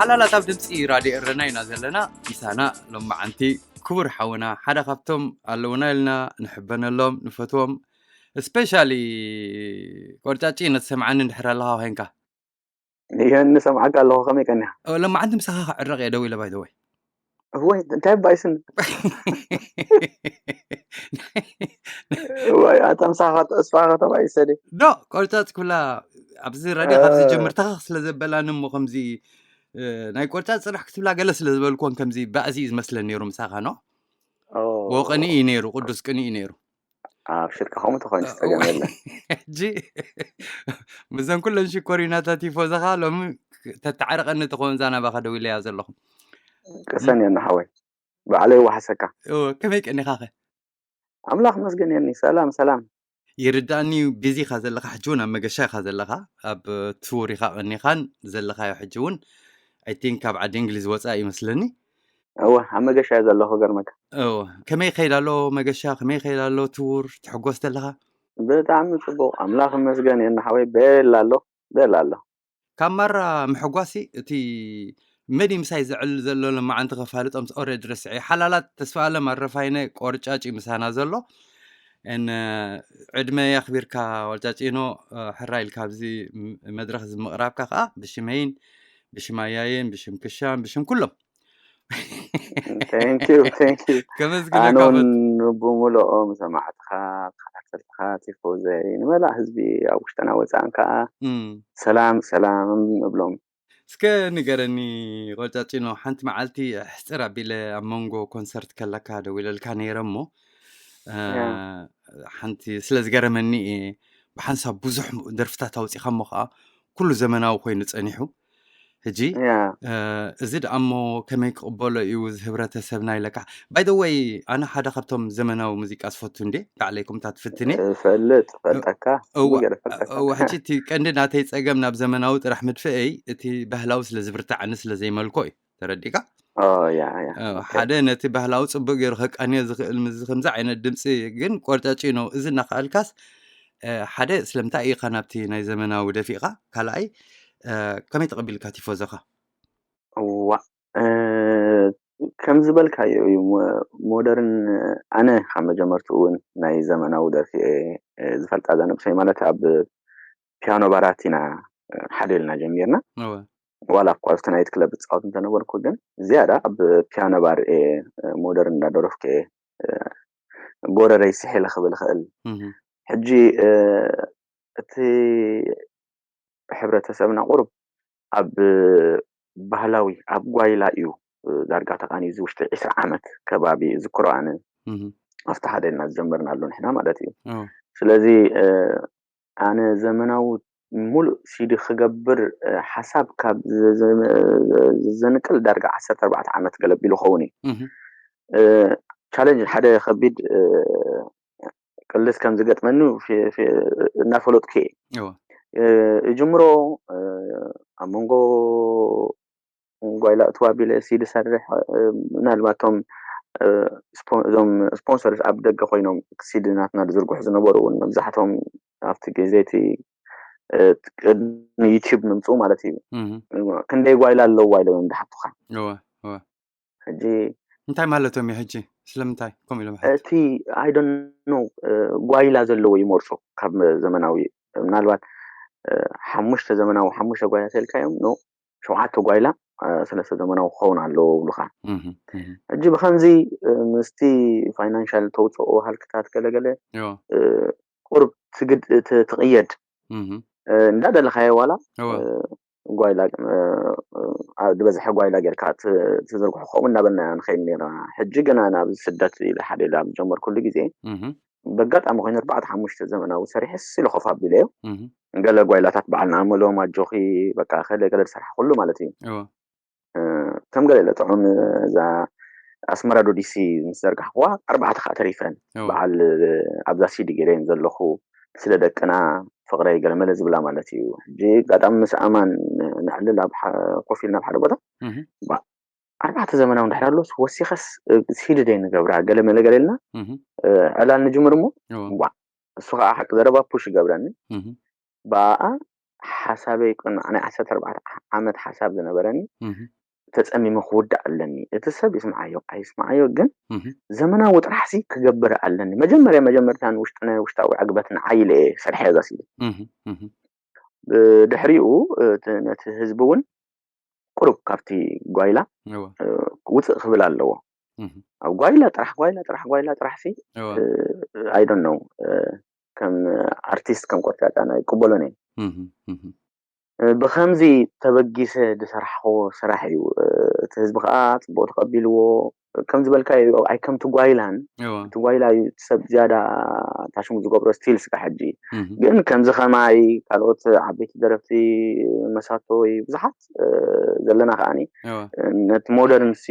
ሓላላት ኣብ ድምፂ ራድዮ ኤረና ኢና ዘለና። ምሳና ሎማዓንቲ ክቡር ሓውና፣ ሓደ ካብቶም ኣለውና ኢልና ንሕበነሎም፣ ንፈትዎም፣ ስፔሻሊ ቆርጫጭ ነቲ ሰምዓኒ እንድሕር ኣለኻ ኮይንካ። እየ ንሰምዓካ ኣለኹ። ከመይ ቀኒኻ? ሎማዓንቲ ምሳኻ ክዕረቕ እየ ደው ኢለ ባይ ዘ ወይ። ወይ እንታይ ባይስን ወይ ኣታ ምሳኻ ተስፋ ከተባይሰ ድዩ? ዶ ቆርጫጭ ክብላ ኣብዚ ራድዮ ካብ ዝጀምር ተኸኽ ስለ ዘበላኒ እሞ ከምዚ እ፣ ናይ ቆርጫጭ ጽራሕ ክትብላ ገለ ስለ ዝበልኩዎን ከምዚ ባእዚ እዩ ዝመስለን ነይሩ ምሳኻ ኖ። ኦ፣ ወቅኒ እዩ ነይሩ፣ ቅዱስ ቅኒ እዩ ነይሩ። ኣብ ሽርካ ከምኡ ተኾይኑ ጸገም የለን። ሕጂ ምስዘን ኩለን ሽኮሪናታት ቲፎዘኻ ሎሚ ተተዓርቀኒ ተኾን እዛ ናባኻ ደው ኢለያ ዘለኹ። ቅሰን የና ሓወይ። ባዕለይ ይወሓሰካ። እወ፣ ከመይ ቀኒኻኸ? ኣምላኽ መስገን የኒ። ሰላም ሰላም። ይርዳእኒ እዩ፣ ቢዚ ኢኻ ዘለኻ፣ ሕጂ እውን ኣብ መገሻ ኢኻ ዘለኻ፣ ኣብ ቱር ኢኻ ቀኒኻን ዘለኻዮ። ሕጂ እውን ኣይ ቲንክ ካብ ዓዲ እንግሊዝ ወፃእ ይመስለኒ። እወ፣ ኣብ መገሻ እየ ዘለኹ። ገርመካ። እወ፣ ከመይ ይኸይድ ኣሎ መገሻ? ከመይ ይኸይድ ኣሎ ቱር? ትሕጎስ ዘለኻ? ብጣዕሚ ጽቡቕ፣ ኣምላኽ ይመስገን። የኒ ሓወይ፣ ቤላ ኣሎ፣ ቤላ ኣሎ። ካብ ማራ ምሕጓሲ እቲ መዲ ምሳይ ዘዕል ዘሎ ሎማዓንቲ ከፋልጦም ኦረድ ረስዐ። ሓላላት ተስፋ ኣለም ኣረፋይነ ቆርጫጭ ምሳና ዘሎ። እን ዕድመ ኣኽቢርካ ቆርጫጭኖ፣ ሕራ ኢልካ ኣብዚ መድረኽ እዚ ምቕራብካ ከዓ ብሽመይን ብሽም ኣያየን ብሽም ክሻን ብሽም ኩሎም Thank you, thank you። ከመስግነካ ኣነ እውን ብሙሉኦም ሰማዕትኻ ተኸታተልትኻ ቲፎዘይ ንመላእ ህዝቢ ኣብ ውሽጥና ወፃእን ከዓ እም። ሰላም ሰላም እብሎም። እስከ ንገረኒ ቆጫጭኖ፣ ሓንቲ መዓልቲ ሕፅር ኣቢለ ኣብ መንጎ ኮንሰርት ከለካ ደዊለልካ ነይረ እሞ እ፣ ያ። ሓንቲ ስለ ዝገረመኒ እየ። ብሓንሳብ ብዙሕ ደርፍታት ኣውፂኻ እሞ ከዓ ኩሉ ዘመናዊ ኮይኑ ፀኒሑ። ሕጂ ያ። እ፣ እዚ ደኣ እሞ ከመይ ክቕበሎ እዩ እዚ ህብረተሰብና ኢለካ። ባይ ዘ ወይ ኣነ ሓደ ካብቶም ዘመናዊ ሙዚቃ ዝፈቱ እንዴ፣ ባዕለይ ከምታት ትፍትን እየ። እፈልጥ ፈልጠካ እወ፣ ገለ ፈልጠካ እወ፣ ሕጂ እቲ ቀንዲ ናተይ ጸገም ናብ ዘመናዊ ጥራሕ ምድፍአይ እቲ ባህላዊ ስለ ዝብርትዓኒ ስለ ዘይመልኮ እዩ። ተረዲእካ? ኦ ያ ያ እ፣ ኦኬ ሓደ ነቲ ባህላዊ ጽቡቅ ገይሩ ከቃንዮ ዝኽእል ምስዚ ከምዚ ዓይነት ድምጺ ግን ቆርጫጭ ነው። እዚ እናኸኣልካስ እ፣ ሓደ ስለምንታይ ኢኻ ናብቲ ናይ ዘመናዊ ደፊእኻ? ካልኣይ እ፣ ከመይ ተቐቢልካ ቲፎዞኻ? እዋ እ፣ ከም ዝበልካዮ እዩ ሞ- ሞደርን ኣነ ካብ መጀመርትኡ እውን ናይ ዘመናዊ ደርፊ እየ እ፣ ዝፈልጣ እዛ ነብሰይ ማለት ኣብ ፒያኖ ባራት ኢና እ፣ ሓደ ኢልና ጀሚርና እወ። ዋላ እኳ ኣብቲ ናይት ክለብ ዝፃወት እንተነበርኩ ግን ዝያዳ ኣብ ፒያኖ ባር እየ እ፣ ሞደርን እንዳደረፍኩ እየ እ፣ ጎረረይ ስሕ ኢለ ክብል ይኽእል እህ። ሕጂ እ፣ እቲ ሕብረተሰብና ቁሩብ ኣብ ባህላዊ ኣብ ጓይላ እዩ እ፣ ዳርጋ ተቃኒ እዚ ውሽጢ ዕስራ ዓመት ከባቢ ዝክሮ ኣነ እህ። ኣብቲ ሓደ ኢልና ዝጀመርናሉ ንሕና ማለት እዩ እወ። ስለዚ እ፣ ኣነ ዘመናዊ ሙሉእ ሲዲ ክገብር እ፣ ሓሳብ ካብ ዘ- ዘ- ዘንቅል ዳርጋ ዓሰርተ ኣርባዕተ ዓመት ገለቢሉ ኸውን እዩ እህ። እ፣ ቻለንጅ ሓደ ከቢድ እ፣ ቅልስ ከም ዝገጥመኒ ፊ- ፊ- እናፈለጥኩ እየ እወ። እ፣ እጅምሮ እ፣ ኣብ መንጎ ጓይላ እትው ኣቢለ ሲዲ ሰርሕ እ፣ ምናልባት እቶም እ፣ ስፖ- እዞም ስፖንሰርስ ኣብ ደገ ኮይኖም ሲዲ ናትና ዝዝርግሑ ዝነበሩ እውን መብዛሕቶም ኣብቲ ግዜ እቲ እ፣ ቅድሚ ዩቲዩብ ምምፅኡ ማለት እዩ እህ። ክንደይ ጓይላ ኣለዋ ኢሎም እዮም ዝሓቱኻ እወ እወ። ሕጂ እንታይ ማለቶም እዩ ሕጂ? ስለምንታይ ከምኡ ኢሎም ይሓቱ? እቲ ኣይ ዶንት ኖ ጓይላ ዘለዎ ይመርፁ ካብ ዘመናዊ ምናልባት እ፣ ሓሙሽተ ዘመናዊ ሓሙሽተ ጓይላ ተልካዮም ኖ ሸውዓተ ጓይላ እ፣ ሰለስተ ዘመናዊ ክኸውን ኣለዎ ይብሉኻ እህ፣ እህ። ሕጂ ብከምዚ እ፣ ምስቲ ፋይናንሻል ተውፅኦ ሃልክታት ገለገለ እዎ። እ፣ ቁርብ ትግድ ት- ትቕየድ እህ፣ እ፣ እንዳደለኻዮ ዋላ እዎ። እ፣ ጓይላ እ፣ እ፣ ኣብ ዝበዝሐ ጓይላ ጌርካ ት- ትዝርግሑ ከምኡ እናበልና ኢና ንኸይድ ነርና። ሕጂ ግና ናብ ስደት ኢለ ሓደ ኢለ ኣብ ዝጀመርኩሉ ግዜ እህ፣ በጋጣሚ ኮይኑ ኣርባዕተ ሓሙሽተ ዘመናዊ ሰሪሐ ስለ ኮፍ ኣቢለዮ እህ፣ ገለ ጓይላታት በዓልና ኣመሎም ኣጆኺ በቃ ከለ ገለ ዝሰርሓ ኩሉ ማለት እዩ እዎ። እ፣ ከም ገለ ኢለ ጥዑም እዛ ኣስመራ ዶዲሲ ምስ ዘርጋሕኩዋ ኣርባዕተ ከዓ ተሪፈን እዎ። በዓል ኣብዛ ሲዲ ገይረን ዘለኹ ስለ ደቅና ፍቕረይ ገለመለ ዝብላ ማለት እዩ። ሕጂ ኣጋጣሚ ምስ ኣማን ንዕልል ኣብ ሓ- ኮፍ ኢልና ኣብ ሓደ ቦታ እህ፣ ባ- ኣርባዕተ ዘመናዊ እንድሕር ኣሎስ ወሲኸስ እ፣ ሲዲ ደይ ንገብራ ገለመለ ገለ ኢልና እህ፣ እ፣ ዕላል ንጅምር እሞ እዎ። ዋ እሱ ከዓ ሓቂ ዘረባ ፑሽ ይገብረኒ እህ፣ ብኣኣ ሓሳበይ ቅድሚ ናይ ዓሰርተ ኣርባዕተ ዓመት ሓሳብ ዝነበረኒ፣ ተፀሚመ ክውዳእ ኣለኒ። እቲ ሰብ ይስምዓዮ ኣይስምዓዮ ግን ዘመናዊ ጥራሕሲ ክገብር ኣለኒ። መጀመርያ መጀመርታ ንውሽጢ ናይ ውሽጣዊ ዕግበት ንዓይለ እየ ሰርሐ እዛ ሲዲ። ብድሕሪኡ ነቲ ህዝቢ እውን ቁሩብ ካብቲ ጓይላ ውፅእ ክብል ኣለዎ። ኣብ ጓይላ ጥራሕ ጓይላ ጥራሕ ጓይላ ጥራሕሲ ኣይዶን ነው ከም ኣርቲስት ከም ቆርጫጫ ናይ ቅበሎን እየ። ብከምዚ ተበጊሰ ዝሰራሕክዎ ስራሕ እዩ። እቲ ህዝቢ ከዓ ፅቡቅ ተቀቢልዎ። ከም ዝበልካዮ ኣይ ከምቲ ጓይላን እቲ ጓይላ እዩ እቲ ሰብ ዝያዳ ታሽሙ ዝገብሮ ስቲል ስካ ሕጂ ግን ከምዚ ከማይ ካልኦት ዓበይቲ ደረፍቲ መሳቶ ወይ ብዙሓት ዘለና ከዓኒ ነቲ ሞደርን ሲ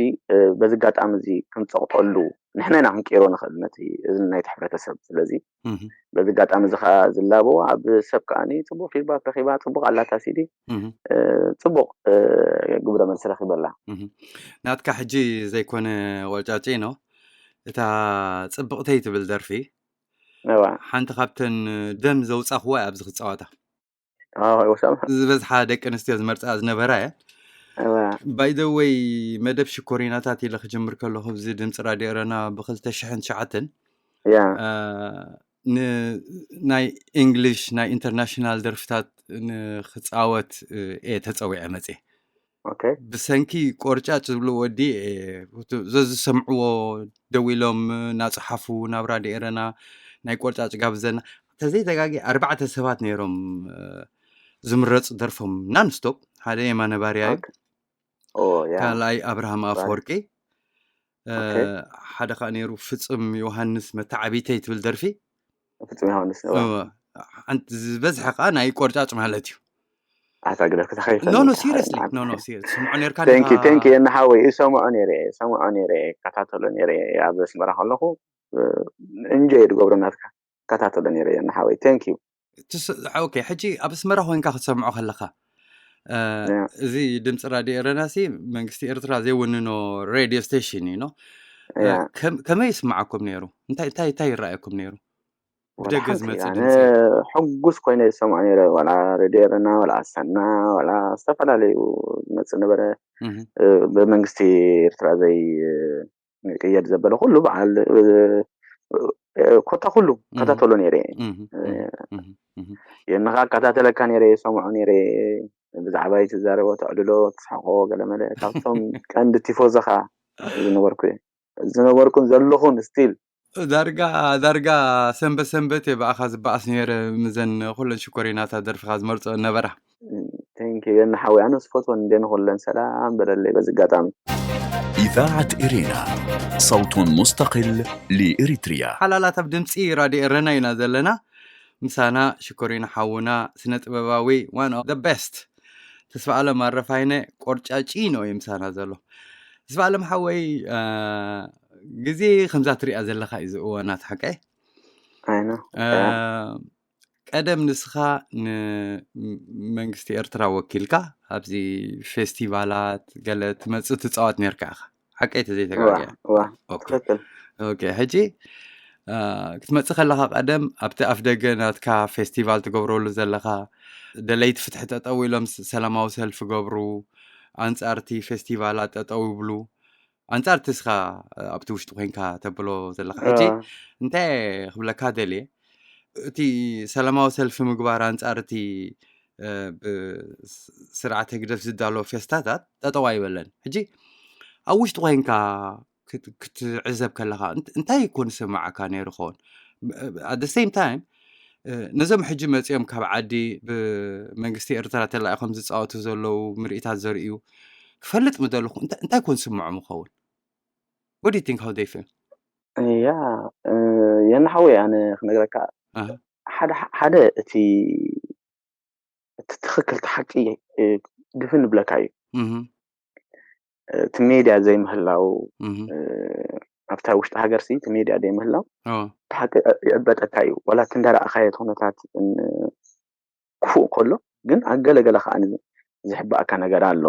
በዚ ኣጋጣሚ እዚ ክንፀቕጠሉ ንሕና ኢና ክንቀይሮ ንኽእል ነቲ እዝኒ ናይቲ ሕብረተሰብ። ስለዚ በዚ ኣጋጣሚ እዚ ከዓ ዝላበዎ ኣብ ሰብ ከዓኒ ፅቡቅ ፊድባክ ረኪባ ፅቡቅ ኣላታ ሲዲ ፅቡቅ ግብረ መልሲ ረኪበላ። ናትካ ሕጂ ዘይኮነ ቆርጫጭ ነው እታ ፅብቅተይ ትብል ደርፊ ሓንቲ ካብተን ደም ዘውፃኽዋ ኣብዚ ክፃወታ ዝበዝሓ ደቂ ኣንስትዮ ዝመርፃ ዝነበራ እየ። ባይደወይ መደብ ሽኮሪናታት ኢለ ክጅምር ከለኹ ብዚ ድምፂ ራድዮ ኤረና ብክልተ ሽሕን ትሽዓተን ናይ ኢንግሊሽ ናይ ኢንተርናሽናል ደርፍታት ንክፃወት እየ ተፀዊዐ መፅየ። ብሰንኪ ቆርጫጭ ዝብሉ ወዲ ዘዝሰምዕዎ ደው ኢሎም እናፅሓፉ ናብ ራድዮ ኤረና ናይ ቆርጫጭ ጋብዘና ተዘይተጋጊ ኣርባዕተ ሰባት ነይሮም ዝምረፁ ደርፎም ናንስቶፕ። ሓደ የማነ ባርያ እዩ፣ ካልኣይ ኣብርሃም ኣፈወርቂ፣ ሓደ ከዓ ነይሩ ፍፁም ዮሃንስ መተዓቢተይ ትብል ደርፊ። ፍፁም ዮሃንስ ዝበዝሐ ከዓ ናይ ቆርጫጭ ማለት እዩ። ኣታ ግደፍ ክትኸይድ no no seriously no no serious ትሰምዖ ነርካ ቴንኪ ቴንኪ የናሓወይ ይሰምዖ ነይረ ይሰምዖ ነይረ ይከታተሎ ነይረ ኣብ ኣስመራ ከለኹ እንጆይ ዝገብሮ ናትካ ይከታተሎ ነይረ የናሓወይ ቴንኪ ኦኬ ሕጂ ኣብ ኣስመራ ኮይንካ ክትሰምዖ ከለካ እዚ ድምፂ ራድዮ ኤረና ሲ መንግስቲ ኤርትራ ዘይውንኖ ሬድዮ ስቴሽን እዩ። ከመይ ይስማዓኩም ነይሩ? እንታይ እንታይ እንታይ ይረኣየኩም ነይሩ? ብደገ ዝመፅእ ድምፂ ሕጉስ ኮይነ ዝሰምዖ ነይረ። ዋላ ሬድዮ ኤረና ዋላ ኣሰና ዋላ ዝተፈላለዩ ዝመፅእ ነበረ። ብመንግስቲ ኤርትራ ዘይቅየድ ዘበለ ኩሉ በዓል ኮታ ኩሉ ከታተሎ ነይረ። የንኻ እከታተለካ ነይረ፣ የሰምዖ ነይረ። ብዛዕባይ ትዛረቦ፣ ተዕልሎ፣ ትስሕቆ ገለመለ ካብቶም ቀንዲ ቲፎዞኻ ዝነበርኩ ዝነበርኩን ዘለኹን ስቲል ዳርጋ ዳርጋ ሰንበት ሰንበት እየ ብኣኻ ዝበኣስ ነይረ። ምዘን ኩለን ሽኮሪናታት ደርፍኻ ዝመርፀ ነበራ። ቴንኪ የኒ ሓወይ ኣነ ስፈትወን እንደ ንኹለን ሰላም በለለይ በዚ ኣጋጣሚ። إذاعة إرينا، صوت مستقل لإريتريا. ሓላላት ኣብ ድምፂ ራድዮ ኤረና ኢና ዘለና። ምሳና ሽኮሪና ሓውና ስነ ጥበባዊ one of the best ተስፋ ኣለም ኣረፋይነ ቆርጫጪኖ እዩ ምሳና ዘሎ። ተስፋ ኣለም ሓወይ ግዜ ከምዛ ትሪኣ ዘለካ እዩ ዝእወናት ሓቀይ ኣይኖ ቀደም ንስኻ ንመንግስቲ ኤርትራ ወኪልካ ኣብዚ ፌስቲቫላት ገለ ትመፅእ ትፃወት ነርካ ኢኻ ሓቀይ ተዘይተጋግያ ዋ ትክክል ኦኬ ሕጂ ክትመፅእ ከለካ ቀደም ኣብቲ ኣፍ ደገ ናትካ ፌስቲቫል ትገብረሉ ዘለካ ደለይቲ ፍትሒ ጠጠው ኢሎም ሰላማዊ ሰልፊ ገብሩ ኣንፃርቲ ፌስቲቫላት ጠጠው ይብሉ ኣንፃርቲ እስኻ ኣብቲ ውሽጢ ኮይንካ ተብሎ ዘለካ ሕጂ እንታይ ክብለካ ደልየ እቲ ሰላማዊ ሰልፊ ምግባር ኣንፃር እቲ ብስርዓት ህግደፍ ዝዳሎ ፌስታታት ጠጠው ኣይበለን ሕጂ ኣብ ውሽጢ ኮይንካ ክትዕዘብ ከለካ እንታይ ይኮን ዝስምዓካ ነይሩ ኸውን at the same time ነዞም ሕጂ መፂኦም ካብ ዓዲ ብመንግስቲ ኤርትራ ተላኢኮም ዝፃወቱ ዘለዉ ምርኢታት ዘርእዩ ክፈልጥ ምደለኹ እንታይ ኮን ዝስምዖም ይኸውን what do you think how they feel ያ የናሓወይ ኣነ ክነግረካ ሓደ ሓደ እቲ እቲ ትኽክል እቲ ሓቂ ድፍን ይብለካ እዩ እቲ ሜድያ ዘይምህላው ኣብታ ውሽጢ ሃገር ሲ እቲ ሜድያ ዘይምህላው እቲ ሓቂ ይዕበጠካ እዩ ዋላ እቲ እንዳረኣኻዮ እቲ ኩነታት ክፉእ ከሎ ግን ኣብ ገለገለ ከዓ ዝሕባእካ ነገር ኣሎ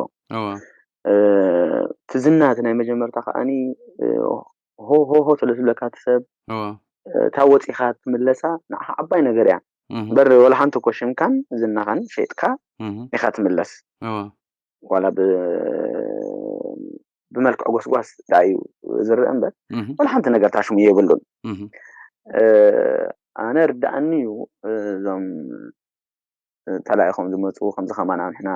እቲ ዝና እቲ ናይ መጀመርታ ከዓኒ ሆ ሆ ሆ ስለ ዝብለካ እቲ ሰብ እታ ወፂኻ ትምለሳ ንዓኻ ዓባይ ነገር እያ እምበር ወላ ሓንቲ እኮ ሽምካን ዝናኻን ሸይጥካ ኢኻ ትምለስ። ዋላ ብመልክዕ ጎስጓስ ዳዩ ዝርአ እምበር፣ ወላ ሓንቲ ነገር ታሽሙ የብሉን። ኣነ ርዳእኒ እዩ፣ እዞም ተላኢኾም ዝመፁ ከምዚ ከማና ንሕና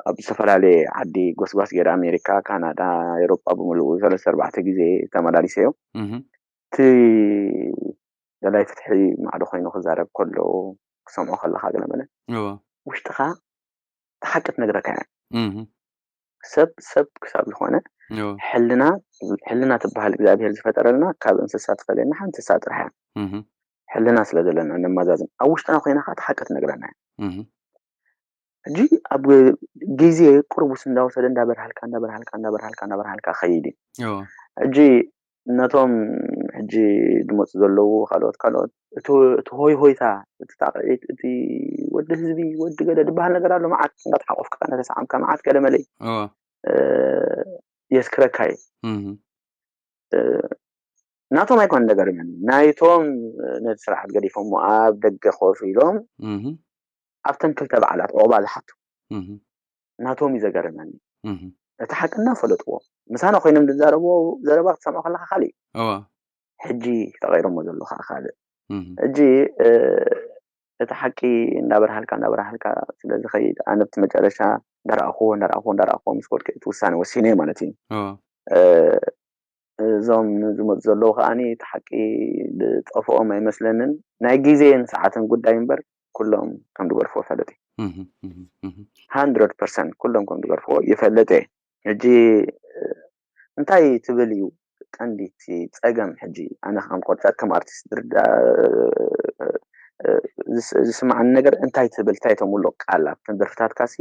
ኣብ ዝተፈላለየ ዓዲ ጎስጓስ ገይረ፣ ኣሜሪካ፣ ካናዳ፣ ኤሮጳ ብምልኡ ሰለስተ ኣርባዕተ ግዜ ተመላሊሰ እዮም። እቲ ደላይ ፍትሒ ማዕዶ ኮይኑ ክዛረብ ከሎ፣ ክሰምዖ ከለካ ገለ መለ ውሽጥካ ሓቂ ትነግረካ እያ። ሰብ ሰብ ክሳብ ዝኾነ ሕልና ሕልና ትበሃል እግዚኣብሔር ዝፈጠረልና ካብ እንስሳ ትፈልየና ሓንቲ እንስሳ ጥራሕ እያ። ሕልና ስለ ዘለና ነማዛዝን ኣብ ውሽጥና ኮይና ከዓ ሓቂ ትነግረና እያ። ሕጂ ኣብ ግዜ ቁርቡስ እንዳወሰደ እንዳበርሃልካ እንዳበርሃልካ እንዳበርሃልካ እንዳበርሃልካ ከይድ እዩ። ሕጂ ነቶም ሕጂ ዝመፁ ዘለዉ ካልኦት ካልኦት እቲ ሆይ ሆይታ፣ እቲ ጣቕዒት፣ እቲ ወዲ ህዝቢ፣ ወዲ ገለ ዝበሃል ነገር ኣሎ። መዓት እንዳተሓቆፍካ እንዳተሰዓምካ መዓት ገለ መለይ የስክረካ እዩ። ናቶም ኣይኮነ ነገር መኒ ናይቶም ነቲ ስርዓት ገዲፎሞ ኣብ ደገ ኮፍ ኢሎም ኣብተን ክልተ በዓላት ዑቕባ ዝሓቱ ናቶም እዩ ዘገርመኒ። እቲ ሓቂ እናፈለጥዎ ምሳና ኮይኖም ዝዛረብዎ ዘረባ ክትሰምዖ ከለካ ካልእ እዩ። ሕጂ ተቐይሮሞ ዘሎ ከዓ ካልእ። ሕጂ እቲ ሓቂ እንዳበርሃልካ እንዳበርሃልካ ስለ ዝኸይድ ኣነ ኣብቲ መጨረሻ እንዳረኣኽዎ እንዳረኣኽዎ እንዳረኣኽዎ ምስ ወድቀ እቲ ውሳነ ወሲነ ማለት እዩ። እዞም ዝመፁ ዘለዉ ከዓኒ እቲ ሓቂ ዝጠፍኦም ኣይመስለንን። ናይ ግዜን ሰዓትን ጉዳይ እምበር ኩሎም ከም ዝገድፍዎ ፈለጥ እዩ። ሃንድረድ ፐርሰንት ኩሎም ከም ዝገድፍዎ ይፈልጥ እየ። ሕጂ እንታይ ትብል እዩ ቀንዲ እቲ ፀገም? ሕጂ ኣነ ከም ቆርጫት ከም ኣርቲስት ዝርዳ ዝስማዓኒ ነገር እንታይ ትብል እንታይ ተምሎ ቃል ኣብተን ደርፍታትካ ሲ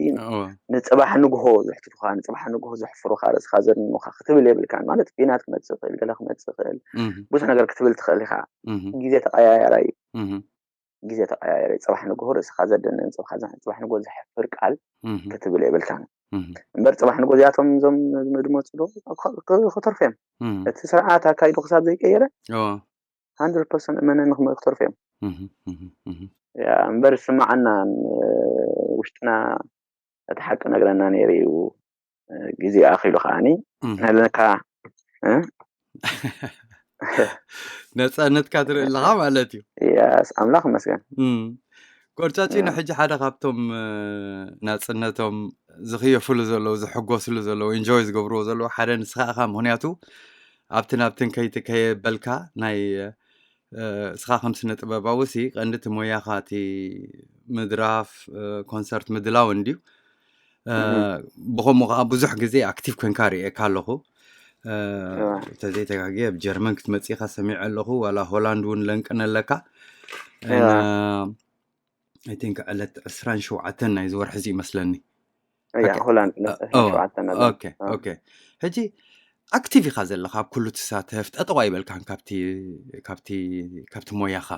ንፅባሕ ንግሆ ዘሕትቱካ ንፅባሕ ንግሆ ዘሕፍሩካ ርእስካ ዘድንኑካ ክትብል የብልካን። ማለት ቢናት ክመፅእ ይኽእል ገለ ክመፅእ ይኽእል ብዙሕ ነገር ክትብል ትኽእል ኢካ። ግዜ ተቀያያራ እዩ። ግዜ ተቀያየረ። ጽባሕ ንግሆ ርእስኻ ዘደንን ጽባሕ ንግሆ ዘሕፍር ቃል ክትብል የብልካን። እምበር ጽባሕ ንግሆ እዚኣቶም እዞም ዝመፁ ዶ ከተርፉ እዮም። እቲ ስርዓት ኣካይዱ ክሳብ ዘይቀየረ ሃንድረድ ፐርሰንት እመነኒ ክመ- ክተርፉ እዮም። እምበር ዝስማዓና ውሽጥና እቲ ሓቂ ነግረና ነይሩ እዩ። ግዜ ኣኺሉ ከዓኒ ናለካ ነፃነትካ ትርኢ ኣለካ ማለት እዩ። ያስ ኣምላኽ ይመስገን። ቆርጫጭ ንሕጂ ሓደ ካብቶም ናፅነቶም ዝኽየፍሉ ዘለዉ ዝሕጎስሉ ዘለዉ ኢንጆይ ዝገብርዎ ዘለዉ ሓደ ንስኻ ኢኻ። ምክንያቱ ኣብትን ኣብትን ከይበልካ ናይ እስኻ ከም ስነ ጥበባዊ ሲ ቀንዲ እቲ ሞያኻ እቲ ምድራፍ ኮንሰርት ምድላው እንድዩ። ብኸምኡ ከዓ ብዙሕ ግዜ ኣክቲቭ ኮንካ ርእየካ ኣለኹ። ተዘይተጋጊ ኣብ ጀርመን ክትመፅኢኻ ሰሚዐ ኣለኹ። ዋላ ሆላንድ እውን ለንቅነ ኣለካ። I think ዕለት ዕስራን ሸውዓተን ናይዚ ወርሒ እዚ ይመስለኒ። ሆላንድ ሸውዓተን ሕጂ ኣክቲቭ ኢኻ ዘለካ ኣብ ኩሉ ትሳተፍ ጠጠዋ ይበልካን ካብቲ ሞያኻ።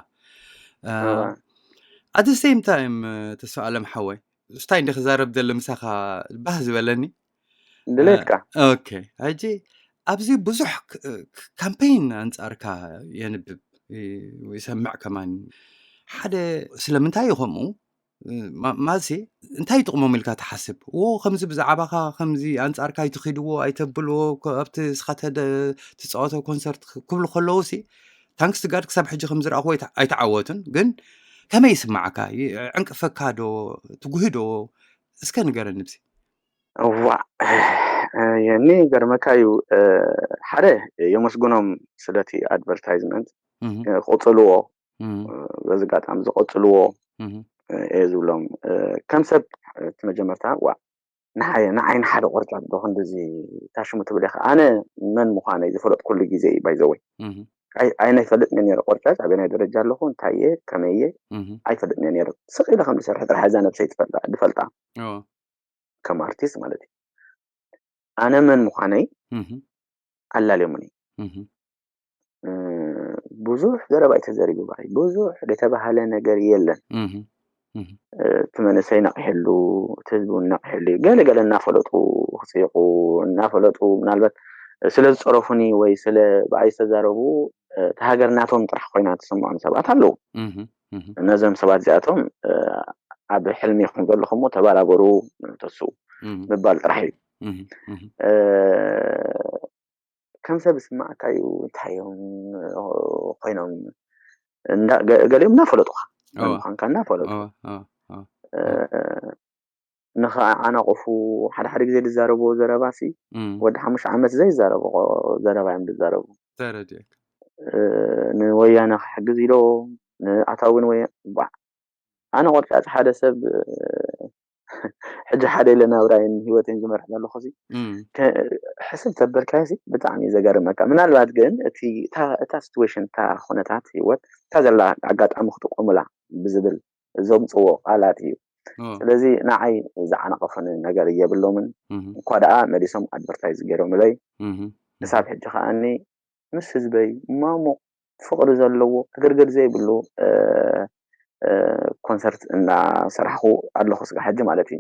ኣት ሴም ታይም ተስፋ ኣለም ሓወይ ስታይ እንደ ክዛረብ ደሊ ምሳኻ ባህ ዝበለኒ ድሌትካ ኦኬ። ሕጂ ኣብዚ ብዙሕ ካምፔይን ኣንጻርካ የንብብ ይሰምዕ ከማን። ሓደ ስለምንታይ እዩ ከምኡ ማሲ እንታይ ይጥቕሞም ኢልካ ትሓስብ? ዎ ከምዚ ብዛዕባኻ ከምዚ ኣንጻርካ ኣይትኺድዎ ኣይተብልዎ ኣብቲ ስኻ ትፃወቶ ኮንሰርት ክብሉ ከለዉ ሲ ታንክስ ጋድ ክሳብ ሕጂ ከም ዝረኣኽዎ ኣይተዓወቱን። ግን ከመይ ይስማዓካ? ዕንቅፈካ ዶ ትጉሂ ዶ? እስከ ንገረኒ ብዚ። እዋ የኒ ገርመካ እዩ። ሓደ የመስግኖም ስለቲ ኣድቨርታይዝመንት ክቕፅልዎ በዚ ኣጋጣሚ ዝቐፅልዎ እየ ዝብሎም። ከም ሰብ እቲ መጀመርታ ዋ ንዓይ ንዓይ ንሓደ ቆርጫጭ ዶ ክንድዚ ታሽሙ ትብል ኢኻ? ኣነ መን ምዃነይ ዝፈለጥኩሉ ግዜ እዩ። ባይዘወይ ኣይናይፈልጥን ነይረ። ቆርጫጭ ኣበናይ ደረጃ ኣለኹ፣ እንታይ እየ፣ ከመይ እየ ኣይፈልጥን ነይረ። ስቕ ኢለ ከም ዝሰርሕ ጥራሕ እዛ ነብሰይ ትፈልጣ ድፈልጣ ከም ኣርቲስት ማለት እዩ። ኣነ መን ምዃነይ ኣላልዮምኒ። ብዙሕ ዘረባ እዩ ተዘሪቡ ባይ ብዙሕ ዝተባሃለ ነገር የለን። እቲ መንእሰይ ነቒሕሉ፣ እቲ ህዝቢ እውን ነቒሕሉ እዩ። ገለ ገለ እናፈለጡ ክፅይቑ እናፈለጡ ምናልባት ስለ ዝፀረፉኒ ወይ ስለ ብኣይ ዝተዛረቡ እቲ ሃገር ናቶም ጥራሕ ኮይና ትስምዖም ሰባት ኣለዉ። ነዞም ሰባት እዚኣቶም ኣብ ሕልሚ ይኹም ዘለኹም ተባራበሩ፣ ተስኡ ምባል ጥራሕ እዩ። ከም ሰብ ዝስማዕካ እዩ። እንታይ እዮም ኮይኖም፣ ገሊኦም እናፈለጡካ ምኳንካ እናፈለጡ ንኸዓናቕፉ ሓደ ሓደ ግዜ ዝዛረብዎ ዘረባ ሲ ወዲ ሓሙሽተ ዓመት ዘይዛረብዎ ዘረባ እዮም ዝዛረቡ። ንወያነ ክሕግዝ ኢሎም ንኣታዊ ንወያ ባዕ ኣነ ቆርጫጭ ሓደ ሰብ ሕጂ ሓደ ኢለ ናብራይን ህይወትን ዝመርሕ ዘለኹ ሲ ሕስብ ተበልካዮ ሲ ብጣዕሚ እዩ ዘገርመካ። ምናልባት ግን እቲ እታ situation እታ ኩነታት ህይወት እታ ዘላ ኣጋጣሚ ክጥቀሙላ ብዝብል ዘምፅዎ ቃላት እዩ። ስለዚ ንዓይ ዝዓነቐፈኒ ነገር የብሎምን። እኳ ደኣ መሊሶም ኣድቨርታይዝ ገይሮምለይ። ክሳብ ሕጂ ከዓኒ ምስ ህዝበይ ማሙቕ ፍቕሪ ዘለዎ ዕግርግር ዘይብሉ ኮንሰርት እናሰራሕኩ ኣለኹ ስጋ ሕጂ ማለት እዩ።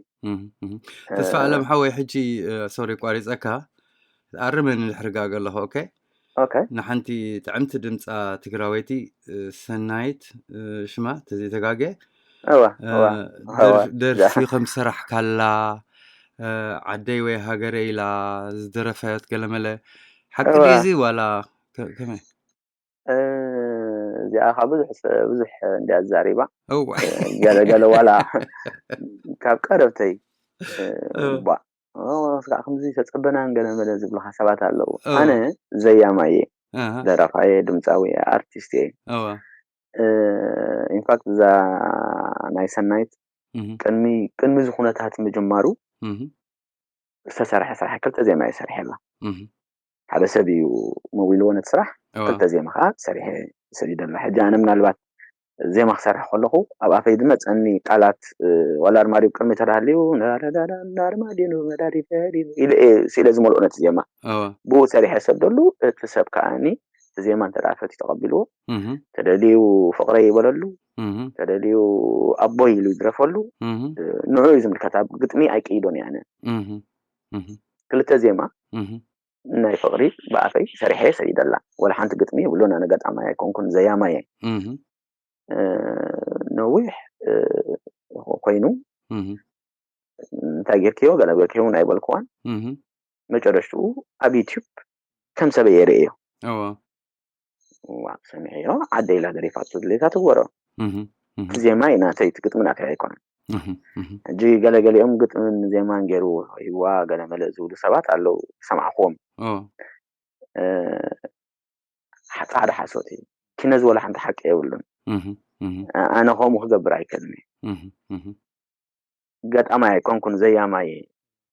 ተስፋ ኣለም ሓወይ፣ ሕጂ ሶሪ ቋሪፀካ፣ ኣርመኒ ድሕሪ ጋገ ኣለኹ። ኦኬ፣ ንሓንቲ ጥዕምቲ ድምፃ ትግራወይቲ ሰናይት ሽማ ተዘይተጋገ ደርፊ ከም ሰራሕ ካላ ዓደይ ወይ ሃገረ ኢላ ዝደረፈት ገለመለ ሓቂ ድዩ እዚ ዋላ ከመይ? እዚኣ ካ ብዙሕ ብዙሕ እንዲያ ዛሪባ ገለገለ ዋላ ካብ ቀረብተይ ባ ከዓ ከምዚ ተፀበናን ገለመለ ዝብሉካ ሰባት ኣለዉ። ኣነ ዘያማየ፣ ደራፋየ፣ ድምፃዊ፣ ኣርቲስት እየ። ኢንፋክት እዛ ናይ ሰናይት ቅድሚ ቅድሚ ዝኩነታት ምጅማሩ ዝተሰርሐ ስራሕ ክልተ ዜማ እየ ሰሪሐላ። ሓደ ሰብ እዩ መዊልዎ ነቲ ስራሕ፣ ክልተ ዜማ ከዓ ሰሪሐ ሰዲደላ። ሕጂ ኣነ ምናልባት ዜማ ክሰርሕ ከለኹ ኣብ ኣፈይ ዝመፀኒ ቃላት ዋላ ኣርማድዮ ቅድሚ ተዳሃልዩ ኣርማድዮ ነዳዲ ኢለ እየ ስኢለ ዝመልኦ ነቲ ዜማ። ብኡ ሰሪሐ ሰደሉ። እቲ ሰብ ከዓኒ እቲ ዜማ እንተ ደኣ ፈትዩ ተቐቢልዎ፣ ተደልዩ ፍቕረይ ይበለሉ፣ ተደልዩ ኣቦይ ኢሉ ይድረፈሉ። ንዑ እዩ ዝምልከት። ኣብ ግጥሚ ኣይቅይዶን እየ ኣነ። ክልተ ዜማ ናይ ፍቕሪ ብኣፈይ ሰሪሐ ሰዲደላ። ወላ ሓንቲ ግጥሚ የብሉን። ኣነ ገጣማይ ኣይኮንኩን፣ ዘያማይ እየ። ነዊሕ ኮይኑ እንታይ ጌርክዮ ገለ ጌርክዮ እውን ኣይበልክዋን። መጨረሽትኡ ኣብ ዩቲዩብ ከም ሰበይ የርእዮ። ሰሚዐዮ፣ ዓደ ኢላ ደሪፋቶ ድሌታ ትግበሮ። እቲ ዜማ እዩ ናተይ፣ እቲ ግጥሚ ናተይ ኣይኮነን። ሕጂ ገለገሊኦም ግጥምን ዜማን ገይሩ ሂዋ ገለመለ ዝብሉ ሰባት ኣለዉ፣ ሰማዕክዎም። ፃዕዳ ሓሶት እዩ። ኪነ ዝበሎ ሓንቲ ሓቂ የብሉን። ኣነ ከምኡ ክገብር ኣይክእልን እየ። ገጣማይ ኣይኮንኩን፣ ዘያማይ እየ።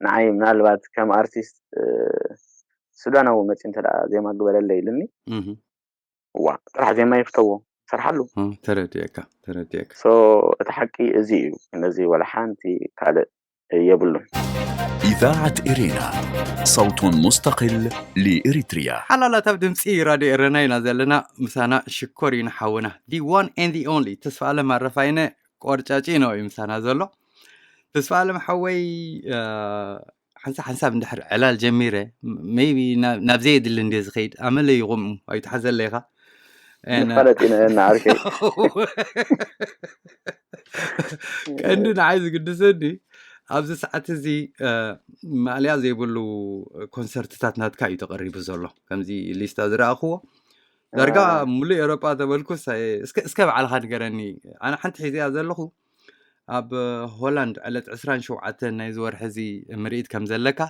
ንዓይ ምናልባት ከም ኣርቲስት ሱዳናዊ መፂ እንተ ዜማ ግበረለ ኢልኒ፣ ዋ ጥራሕ ዜማ ይፍተዎ፣ ሰርሓሉ። ተረድየካ፣ ተረድየካ። እቲ ሓቂ እዚ እዩ። ነዚ ወላ ሓንቲ ካልእ የብሉን። إذاعة إرينا، صوت مستقل لإريتريا. ሓላላት ኣብ ድምፂ ራድዮ ኤረና ኢና ዘለና። ምሳና ሽኮር እዩ ንሓውና፣ the one and the only ተስፋ ኣለም ኣረፋይነ ቆርጫጭ ነው ምሳና ዘሎ። ተስፋ ኣለም ሓወይ፣ ሓንሳብ ሓንሳብ እንድሕር ዕላል ጀሚረ፣ maybe ናብ ዘየድሊ እንደ ዝኸይድ ኣመለ ይቑምኡ ኣይትሓዘለ ኢኻ። ንፋለጥ ኢና ዓርከይ። ቀንዲ ንዓይ ዝግድሰኒ ኣብዚ ሰዓት እዚ ማእለያ ዘይብሉ ኮንሰርትታት ናትካ እዩ ተቐሪቡ ዘሎ። ከምዚ ሊስታ ዝረኣኽዎ ዳርጋ ሙሉእ ኤውሮጳ ተበልኩስ፣ እስከ ባዕልኻ ንገረኒ። ኣነ ሓንቲ ሒዘያ ዘለኹ ኣብ ሆላንድ ዕለት ዕስራን ሸውዓተን ናይ ዝወርሒ እዚ ምርኢት ከም ዘለካ፣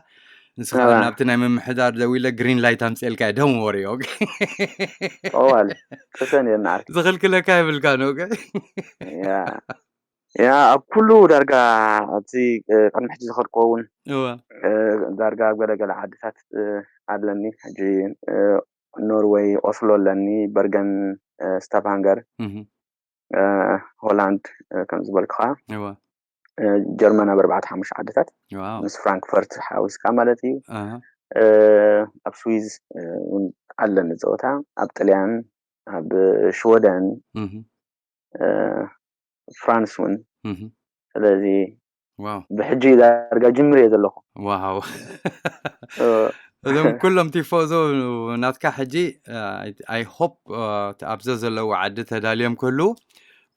ንስኻ ናብቲ ናይ ምምሕዳር ደዊለ ግሪን ላይት ኣምፅኤልካ እየ። ደም ወሪ ጠዋል ቅሰን እየ እናዓርኪ ዝኽልክለካ የብልካ ነው። ያ ኣብ ኩሉ ዳርጋ ኣብቲ ቅድሚ ሕጂ ዝኸድክዎ እውን ዳርጋ ኣብ ገለገለ ዓድታት ኣለኒ። ሕጂ ኖርወይ ኦስሎ ኣለኒ፣ በርገን፣ ስታቫንገር፣ ሆላንድ ከም ዝበልክኻ፣ ጀርመን ኣብ ኣርባዕተ ሓሙሽተ ዓድታት ምስ ፍራንክፈርት ሓዊስካ ማለት እዩ። ኣብ ስዊዝ እውን ኣለኒ ፀወታ፣ ኣብ ጥልያን፣ ኣብ ሽወደን፣ ፍራንስ እውን። ስለዚ ብሕጂ ዳርጋ ጅምር እየ ዘለኹ። ዋው እዞም ኩሎም ቲፎዞ ናትካ ሕጂ፣ I hope ኣብዞ ዘለዉ ዓዲ ተዳልዮም ክህልዉ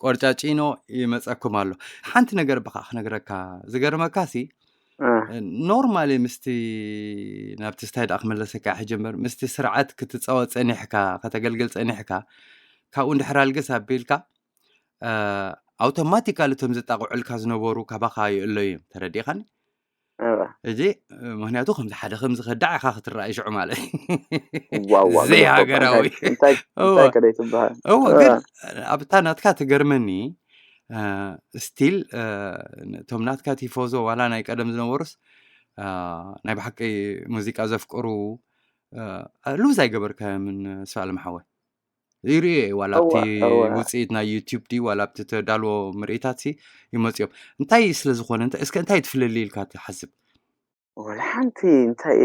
ቆርጫጭኖ ይመጸኩም ኣሎ። ሓንቲ ነገር ብኻ ክነግረካ ዝገርመካ ሲ፣ ኖርማሊ ምስቲ ናብቲ ስታይ ደኣ ክመለሰካ ሕጂ እምበር፣ ምስቲ ስርዓት ክትጻወት ጸኒሕካ፣ ከተገልግል ጸኒሕካ፣ ካብኡ እንድሕር ኣልግስ ኣቢልካ፣ ኣውቶማቲካሊ እቶም ዘጣቕዑልካ ዝነበሩ ካባኻ ይእለዩ እዮም። ተረዲእካኒ? ሕጂ ምክንያቱ ከምዚ ሓደ ከምዚ ከዳዕ ኢኻ ክትረኣይ ሽዑ ማለት እዩ። ዘይሃገራዊ። እንታይ እንታይ ከደይ ትበሃል? እወ፣ ግን ኣብታ ናትካ ትገርመኒ። ስቲል እቶም ናትካ ቲፎዞ ዋላ ናይ ቀደም ዝነበሩስ፣ ናይ ብሓቂ ሙዚቃ ዘፍቅሩ፣ ሉዝ ኣይገበርካዮምን። ስፋ ኣለምሓወ ይርእዮ እየ፣ ዋላ ኣብቲ ውፅኢት ናይ ዩቲዩብ ዲ ዋላ ኣብቲ ተዳልዎ ምርኢታት ሲ ይመፅኦም። እንታይ ስለ ዝኾነ እስከ እንታይ ትፍለሊ ኢልካ ትሓስብ? ወላ ሓንቲ እንታይ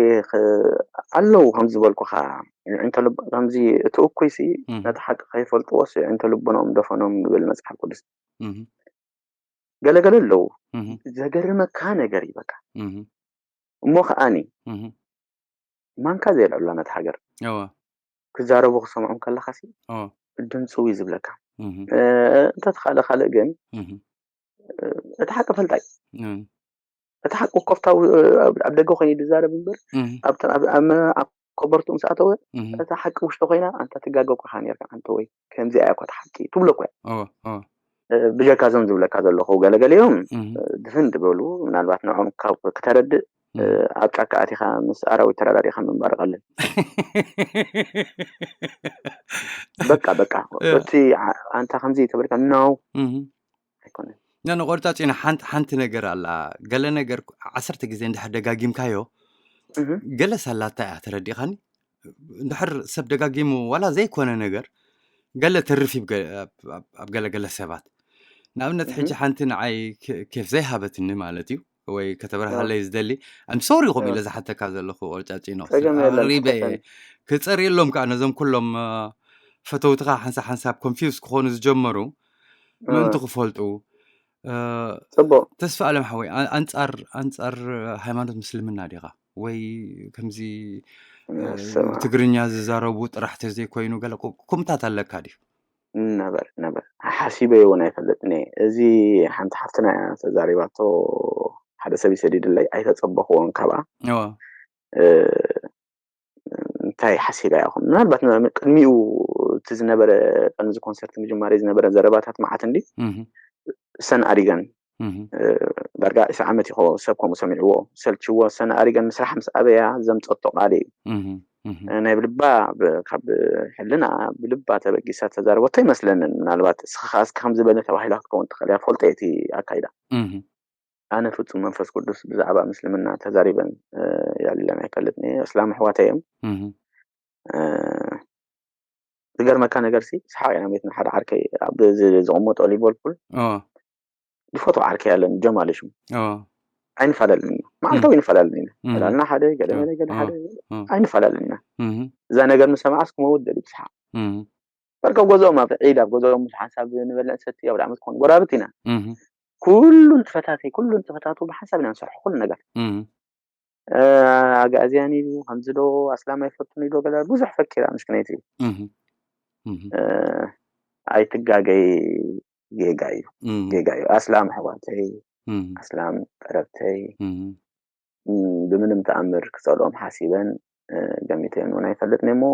ኣለዉ ከም ዝበልኩኻ፣ ከምዚ እቲ እኩይ ሲ ነቲ ሓቂ ከይፈልጥዎ ሲ ዕንተ ልቦናኦም ደፈኖም ንብል መፅሓፍ ቅዱስ። ገለገለ ኣለዉ። ዘገርመካ ነገር እዩ በቃ። እሞ ከዓኒ ማንካ ዘየልዕሉላ ነቲ ሃገር። ክዛረቡ ክሰምዖም ከለኻ ሲ ድምፅው እዩ ዝብለካ። እንተተኻለ ካልእ ግን እቲ ሓቂ ፈልጣይ፣ እቲ ሓቂ ኮፍታዊ ኣብ ደገ ኮይኑ ዝዛረብ እምበር ኣብ ኮበርቱ ምስ ኣተወ፣ እታ ሓቂ ውሽጢ ኮይና ኣንታ ትጋገ እኮ ኢኻ ነርካ ኣንተ ወይ ከምዚኣ እያ እኮ እታ ሓቂ ትብሎ እኮ እያ። ብጀካ እዞም ዝብለካ ዘለኹ ገለገሊኦም ድፍን ዝበሉ፣ ምናልባት ንዕኦም ካብ ክተረድእ ኣብ ጫካ ኣቲኻ ምስ ኣራዊት ተረዳዲኻ ምንባር ቀልል። በቃ በቃ እቲ ኣንታ ከምዚ ተበልካ ነው ኣይኮነን። ንቆርጫጭ ኢና ሓንቲ ሓንቲ ነገር ኣላ። ገለ ነገር ዓሰርተ ግዜ እንድሕር ደጋጊምካዮ ገለ ሳላታ እያ፣ ተረዲእኻኒ? እንድሕር ሰብ ደጋጊሙ ዋላ ዘይኮነ ነገር ገለ ተርፍ እዩ ኣብ ገለገለ ሰባት። ንኣብነት ሕጂ ሓንቲ ንዓይ ኬፍ ዘይሃበትኒ ማለት እዩ ወይ ከተበርሃለይ ዝደሊ፣ I'm sorry፣ ከምኡ ኢለ ዝሓተካ ዘለኹ ቆርጫጭ ነው። ኣቕሪበ እየ ክጸርየሎም ከዓ ነዞም ኩሎም ፈተውትኻ ሓንሳብ ሓንሳብ ኮንፊውዝ ክኾኑ ዝጀመሩ ምእንቲ ክፈልጡ። ጽቡቅ። ተስፋ ኣለም ሓወይ፣ ኣንጻር ኣንጻር ሃይማኖት ምስልምና ዲኻ ወይ ከምዚ ትግርኛ ዝዛረቡ ጥራሕ ተዘይኮይኑ ገለ ኩምታት ኣለካ ድዩ? ነበር ነበር ሓሲበ እውን ኣይፈልጥን እየ። እዚ ሓንቲ ሓፍትና እያ ተዛሪባቶ፣ ሓደ ሰብ ይሰዲድለይ ኣይተጸበኽዎን ካብኣ። እንታይ ሓሲባ ኢኹም? ምናልባት ቅድሚኡ እቲ ዝነበረ ቅድሚ ኮንሰርት ምጅማር ዝነበረ ዘረባታት መዓት እንዲ ሰን ኣሪገን ዳርጋ ዒስራ ዓመት ይኸ ሰብ ከምኡ ሰሚዕዎ ሰልችዎ። ሰን ኣሪገን ምስራሕ ምስ ኣበያ ዘምፀቶ ቃል እዩ። ናይ ብልባ ካብ ሕልና ብልባ ተበጊሳ ተዛረበቶ ይመስለንን። ምናልባት እስኻ እስኪ ከምዚ በለ ተባሂላ ክትከውን ትኽእል እያ። ፈልጦ እቲ ኣካይዳ ኣነ ፍጹም መንፈስ ቅዱስ ብዛዕባ ምስልምና ተዛሪበን ያለን ኣይፈልጥን እየ። እስላም ኣሕዋተይ እዮም። ዝገርመካ ነገር ሲ ሰሓቕ ኢና ቤትና ሓደ ዓርከይ ኣብ ዝቕመጦ ሊቨርፑል ዝፈትዎ ዓርከይ ኣለኒ ጀማል ሽሙ። ኣይንፈላለን ኢና፣ መዓልታዊ ይንፈላለን ኢና። ዕላልና ሓደ፣ ገለ መለ ገለ ሓደ፣ ኣይንፈላለን ኢና። እዛ ነገር ምስ ሰማዓስ ክመውት ደሊ ብሰሓቕ። በቃ ኣብ ገዝኦም ኣብ ዒድ ኣብ ገዝኦም ሓንሳብ ንበልዕ ንሰቲ ኣውደ ዓመት ክኾኑ ጎራብት ኢና። ኩሉ ንጥፈታተይ ኩሉ ንጥፈታቱ ብሓንሳብ ኢና ንሰርሖ ኩሉ ነገር። ኣግኣዝያን ኢሉ ከምዚ ዶ ኣስላም ኣይፈቱን ኢሉ ገለ ብዙሕ ፈኪራ ምስክነይቲ። ኣይትጋገይ፣ ጌጋ እዩ፣ ጌጋ እዩ። ኣስላም ኣሕዋተይ፣ ኣስላም ቀረብተይ ብምንም ተኣምር ክጸልኦም ሓሲበን ገሚተን እውን ኣይፈልጥን እሞ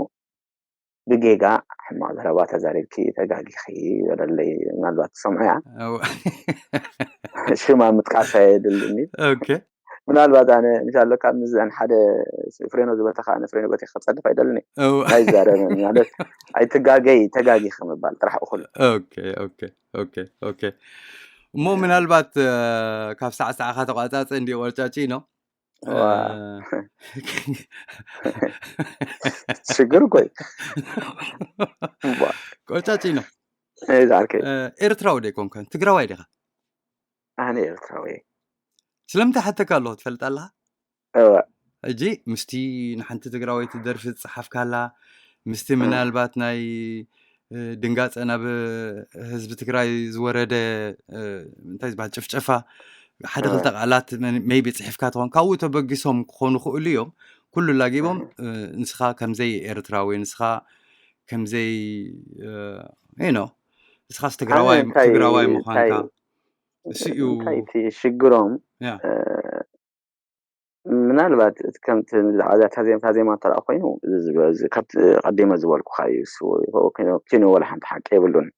ብጌጋ ሕማቕ ዘረባ ተዛሪብኪ ተጋጊኺ በለለይ። ምናልባት ትሰምዖ እያ። ሽማ ምጥቃስ ኣየድልን እዩ። ምናልባት ኣነ እንሻሎ ካብ ምዝን ሓደ ፍሬኖ ዝበልተካ ኣነ ፍሬኖ በቲ ክፀድፍ ኣይደልን። ኣይዛረብን ማለት ኣይትጋገይ ተጋጊኺ ምባል ጥራሕ እኹል። እሞ ምናልባት ካብ ሳዕ ሳዕካ ተቋፃፀ እንዲ ቆርጫጭ ነው። ሽግር እኮ እዩ። ቆርጫጭ ነው። እዛ ዓርከይ ኤርትራዊ ዶ ይኮንከን ትግራዋይ ዲኻ? ኣነ ኤርትራዊ እየ። ስለምንታይ ሓተካ ኣለኹ ትፈልጥ ኣለኻ? እወ። ሕጂ ምስቲ ንሓንቲ ትግራወይቲ ደርፊ ዝጸሓፍካላ ምስቲ ምናልባት ናይ ድንጋጸ ናብ ህዝቢ ትግራይ ዝወረደ እንታይ ዝበሃል ጭፍጨፋ ሓደ ክልተ ቃላት ሜይቢ ጽሒፍካ ትኾን ካብኡ ተበጊሶም ክኾኑ ክእሉ እዮም። ኩሉ ላጊቦም ንስኻ ከምዘይ ኤርትራዊ ንስኻ ከምዘይ ኖ ንስኻስ ትግራዋይ ትግራዋይ ምዃንካ እሱ እዩ እንታይ እቲ ሽግሮም ምናልባት ከምቲ ዛዕባ ዜማ ዜማ ተረኣ ኮይኑ ካብቲ ቀዲመ ዝበልኩካ እዩ ኪኖ ወላ ሓንቲ ሓቂ የብሉን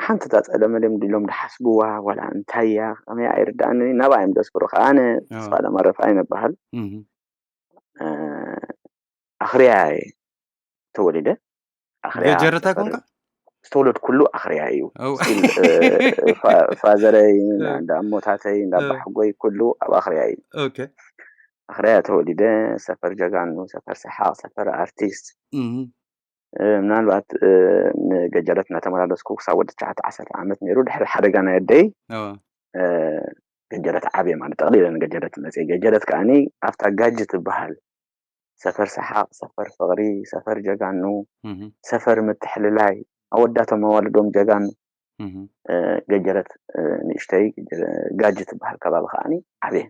ሓንቲ እታ ጸለመ ድዮም ድሎም ድሓስብዋ ዋላ እንታይ እያ ከመይ ኣይርዳእኒ ናብኣ እዮም ደስክሩ ከኣነ ተስፋ ለማረፍ ኣይነበሃል ኣኽርያ እየ ተወሊደ ኣኽርያ ገጀረታ ኮንካ ዝተወለድ ኩሉ ኣኽርያ እዩ ፋዘረይ እንዳ ኣሞታተይ እንዳ ኣባሕጎይ ኩሉ ኣብ ኣኽርያ እዩ ኣኽርያ ተወሊደ ሰፈር ጀጋኑ ሰፈር ሰሓቕ ሰፈር ኣርቲስት ምናልባት ንገጀረት እናተመላለስኩ ክሳብ ወዲ ትሽዓተ ዓሰርተ ዓመት ነይሩ ድሕሪ ሓደጋ ናይ ኣደይ ገጀረት ዓብየ ማለት ጠቕሊለ ንገጀረት መፅየ ገጀረት ከዓኒ ኣብታ ጋጂ ትበሃል ሰፈር ሰሓቕ ሰፈር ፍቕሪ ሰፈር ጀጋኑ ሰፈር ምትሕልላይ ኣወዳቶም ኣዋልዶም ጀጋኑ ገጀረት ንእሽተይ ጋጂ ትበሃል ከባቢ ከዓኒ ዓብየ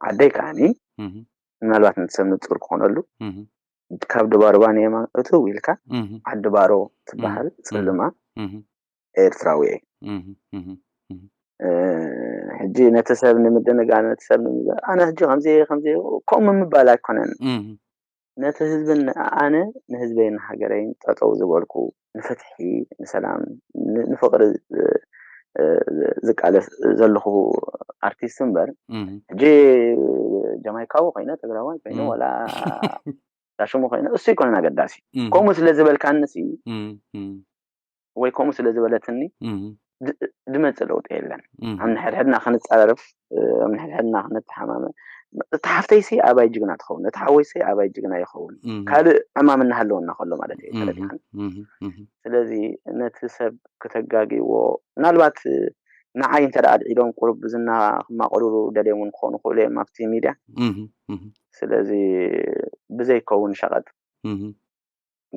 ዓደይ ከዓኒ ምናልባት ነቲ ሰብ ንጹር ክኾነሉ ካብ ድባርባ ንየማን እትው ኢልካ ዓዲ ባሮ ትበሃል ጽልማ ኤርትራዊ እየ ሕጂ ነቲ ሰብ ንምድንጋር ነቲ ሰብ ንምዛር ኣነ ሕጂ ከምዚ ከምዚ ከምኡ ምባል ኣይኮነን ነቲ ህዝብን ኣነ ንህዝበይን ሃገረይን ጠጠው ዝበልኩ ንፍትሒ ንሰላም ንፍቅሪ ዝቃለስ ዘለኹ ኣርቲስት እምበር ሕጂ ጀማይካዊ ኮይነ ትግራዋይ ኮይነ ዋላ ዳሽሙ ኮይነ እሱ ይኮነን ኣገዳሲ ከምኡ ስለ ዝበልካንሲ ወይ ከምኡ ስለ ዝበለትኒ ድመፅእ ለውጢ የለን ኣብ ንሕድሕድና ክንፀራረፍ ኣብ ንሕድሕድና ክንተሓማመ እቲ ሓፍተይሲ ኣባይ ጅግና ትኸውን እቲ ሓወይሲ ኣባይ ጅግና ይኸውን ካልእ ዕማም እናሃለወና ከሎ ማለት እዩ ተረዲኻኒ ስለዚ ነቲ ሰብ ክተጋግይዎ ምናልባት ንዓይ እንተ ኣልዒሎም ቁሩብ ብዝና ክማቐሉ ደልዮም እውን ክኾኑ ክእሉ እዮም ኣብቲ ሚድያ ስለዚ ብዘይከውን ሸቐጥ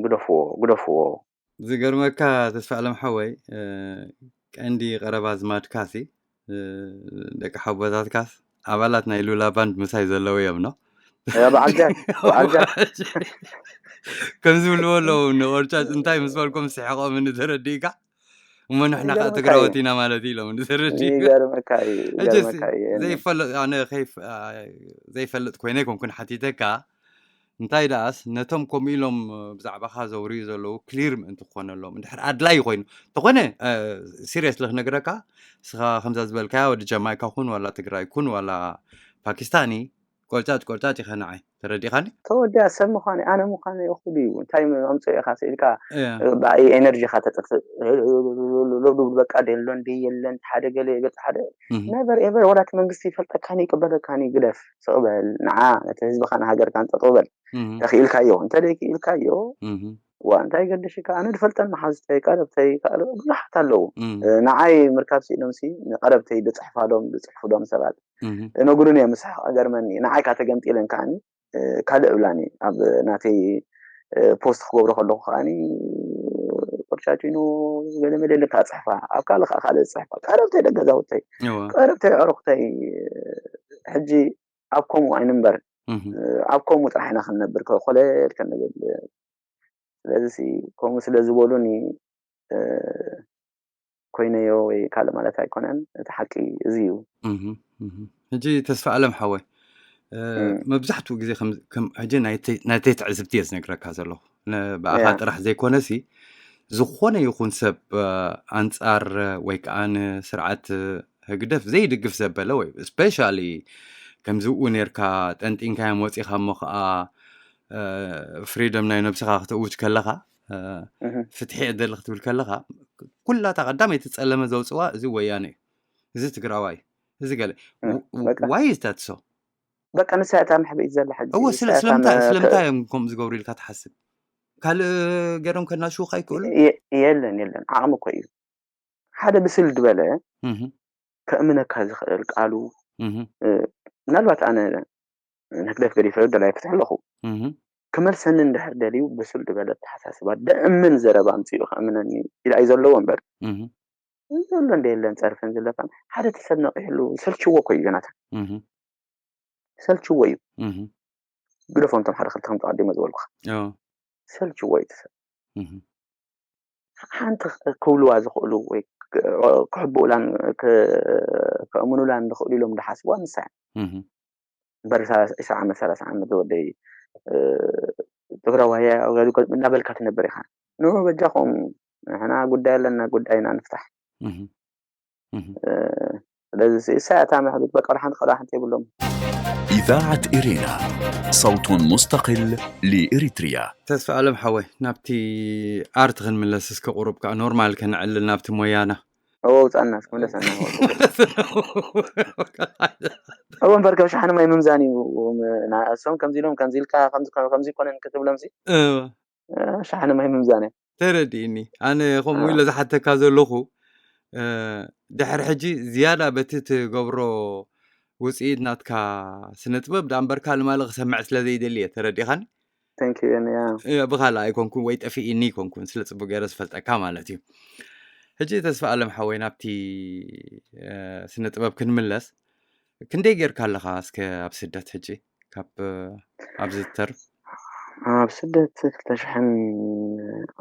ግደፍዎ ግደፍዎ ዝገርመካ ተስፋ ኣለም ሓወይ ቀንዲ ቀረባ ዝማድካሲ ደቂ ሓቦታትካስ ኣባላት ናይ ሉላ ባንድ ምሳይ ዘለዉ እዮም ኖ በዓል ጃክ በዓል ጃክ ከም ዝብልዎ ኣለዉ ንኦርቻጭ እንታይ ምስ በልኩም ስሕቆም ንተረዲእካ እሞ ንሕና ከዓ ትግራወት ኢና ማለት ኢሎም ንተረዲእካ ይገርመካ እዩ ይገርመካ እዩ ዘይፈለጥ ኣነ ዘይፈልጥ ኮይነ ይኮንኩን ሓቲተካ እንታይ ደኣስ ነቶም ከምኡ ኢሎም ብዛዕባኻ ዘውርዩ ዘለዉ ክሊር ምእንቲ ክኾነሎም እንድሕር ኣድላይ ኮይኑ እንተኾነ ሲሪየስ ልክነግረካ እስኻ ከምዛ ዝበልካያ ወዲ ጀማይካ ኩን ዋላ ትግራይ ኩን ዋላ ፓኪስታኒ ቆርጫጭ ቆርጫጭ ኢኻ ንዓይ ተረዲኻኒ ተወዲያ ሰብ ምዃነ ኣነ ምዃነ ይኹሉ እዩ እንታይ ኣምፅኦ ኢኻ ስኢልካ ብኣይ ኤነርጂኻ ተጥፍእ በቃ ደሎ እንዲ የለን ሓደ ገለ ገፅ ሓደ ነበር ኤቨር ወላ እቲ መንግስቲ ይፈልጠካኒ ይቅበለካኒ ግደፍ ስቕበል ንዓ ነቲ ህዝብኻን ሃገርካን ጠጠው በል ተኽኢልካዮ እንተደይ ክኢልካዮ ዋ እንታይ ገድሽካ ኣነ ድፈልጠን መሓዝተይ ቀረብተይ ብዙሓት ኣለዉ ንዓይ ምርካብ ስኢሎምሲ ንቀረብተይ ድፅሕፋሎም ድፅሕፍሎም ሰባት እነግሩን እዮም ስሓቅ ገርመኒ ንዓይ ካ ተገምጢለን ከዓኒ ካልእ እብላኒ ኣብ ናተይ ፖስት ክገብሮ ከለኩ ከዓኒ ቆርጫጭኑ ገለ መለ ልካ ፅሕፋ ኣብ ካልእ ከዓ ካልእ ፅሕፋ ቀረብተይ ደገዛውተይ ቀረብተይ ዕሩክተይ ሕጂ ኣብ ከምኡ ኣይንንበር ኣብ ከምኡ ጥራሕ ኢና ክንነብር ኮለል ክንብል ስለዚ ከምኡ ስለ ዝበሉኒ ኮይነዮ ወይ ካልእ ማለት ኣይኮነን እቲ ሓቂ እዚ እዩ ሕጂ ተስፋ ኣለም ሓወይ መብዛሕትኡ ግዜ ሕጂ ናተይ ትዕዝብቲ እየ ዝነግረካ ዘለኹ ብኣኻ ጥራሕ ዘይኮነሲ ዝኾነ ይኹን ሰብ ኣንፃር ወይ ከዓ ንስርዓት ህግደፍ ዘይድግፍ ዘበለ ወይ ስፔሻሊ ከምዚ ኡ ነርካ ጠንጢንካዮም ወፂኻ እሞ ከዓ ፍሪደም ናይ ነብስኻ ክትእውጅ ከለኻ ፍትሒ እደሊ ክትብል ከለኻ ኩላታ ቀዳመይቲ ፀለመ ዘውፅዋ እዚ ወያነ እዩ እዚ ትግራዋይ እዚ ገለ ዋይ is that so በቃ ንሳ እታ መሕብኢት ዘላ ሕጂ እወ ስለምንታይ እዮም ከምኡ ዝገብሩ ኢልካ ትሓስብ ካልእ ገይሮም ከናሽውካ ይክእሉ የለን የለን ዓቕሚ እኮ እዩ ሓደ ብስል ዝበለ ከእምነካ ዝኽእል ቃሉ ምናልባት ኣነ ንህግደፍ ገዲፈ ደላይ ፍትሒ ኣለኹ ክመልሰኒ እንድሕር ደልዩ ብስል ዝበለ ኣተሓሳስባ ደእምን ዘረባ ኣምፅኡ ከእምነኒ ኢላ እዩ ዘለዎ እምበር ዘሎ እንደ የለን ፀርፍን ዝለፋን ሓደ ተሰብ ነቂሕሉ ሰልችዎ እኮ እዩ ዮናታን ሰልችዎ እዩ። እህ ግደፎም፣ እቶም ሓደ ክልተ ከም ተቐዲሞ ዝበልኩኻ ኦ ሰልችዎ እዩ እቲ ሰብ። እህ ሓንቲ ክብልዋ ዝኽእሉ ወይ ክሕብኡላን ከእምኑላን ዝኽእሉ ኢሎም ዝሓስብዋ ንሳ እያ። እህ በሪ ሰላሳ ዓመት ሰላሳ ዓመት ዝወደይ ትግራዋይ እናበልካ ትነብር ኢኻ። ንዑ በጃኹም ንሕና ጉዳይ ኣለና፣ ጉዳይና ንፍታሕ። እህ እህ ስለዚ እሳ እታ መሕብት በቃ ወደ ሓንቲ ቀዳ ሓንቲ የብሎም። إذاعة إرينا، صوت مستقل لإريتريا. ተስፋ ኣለም ሓወይ፣ ናብቲ ኣርት ክንምለስ እስከ፣ ቁሩብ ከዓ ኖርማል ከነዕልል ናብቲ ሞያና። እዎ ውፃና እስከ መለሰና። እዎ እምበር ከም ሸሓኒ ማይ ምምዛን እዩ። እሶም ከምዚ ኢሎም ከምዚ ኢልካ ከምዚ ይኮነን ክትብሎም ሲ ሸሓኒ ማይ ምምዛን እያ። ተረዲእኒ። ኣነ ከምኡ ኢለ ዝሓተካ ዘለኹ፣ ድሕሪ ሕጂ ዝያዳ በቲ ትገብሮ ውፅኢት ናትካ ስነ ጥበብ ዳኣ እምበርካ ልማለ ክሰምዕ ስለ ዘይደሊ እየ። ተረዲኻኒ? ተንኪዩን ያ እ፣ ብኻልእ ኣይኮንኩን ወይ ጠፊእኒ ኣይኮንኩን፣ ስለ ፅቡቅ ገይረ ዝፈልጠካ ማለት እዩ። ሕጂ ተስፋ ኣለም ሓወይ፣ ናብቲ እ፣ ስነ ጥበብ ክንምለስ፣ ክንደይ ጌርካ ኣለኻ እስከ ኣብ ስደት ሕጂ? ካብ ኣብዚ ተርፍ ኣብ ስደት ክልተ ሽሕን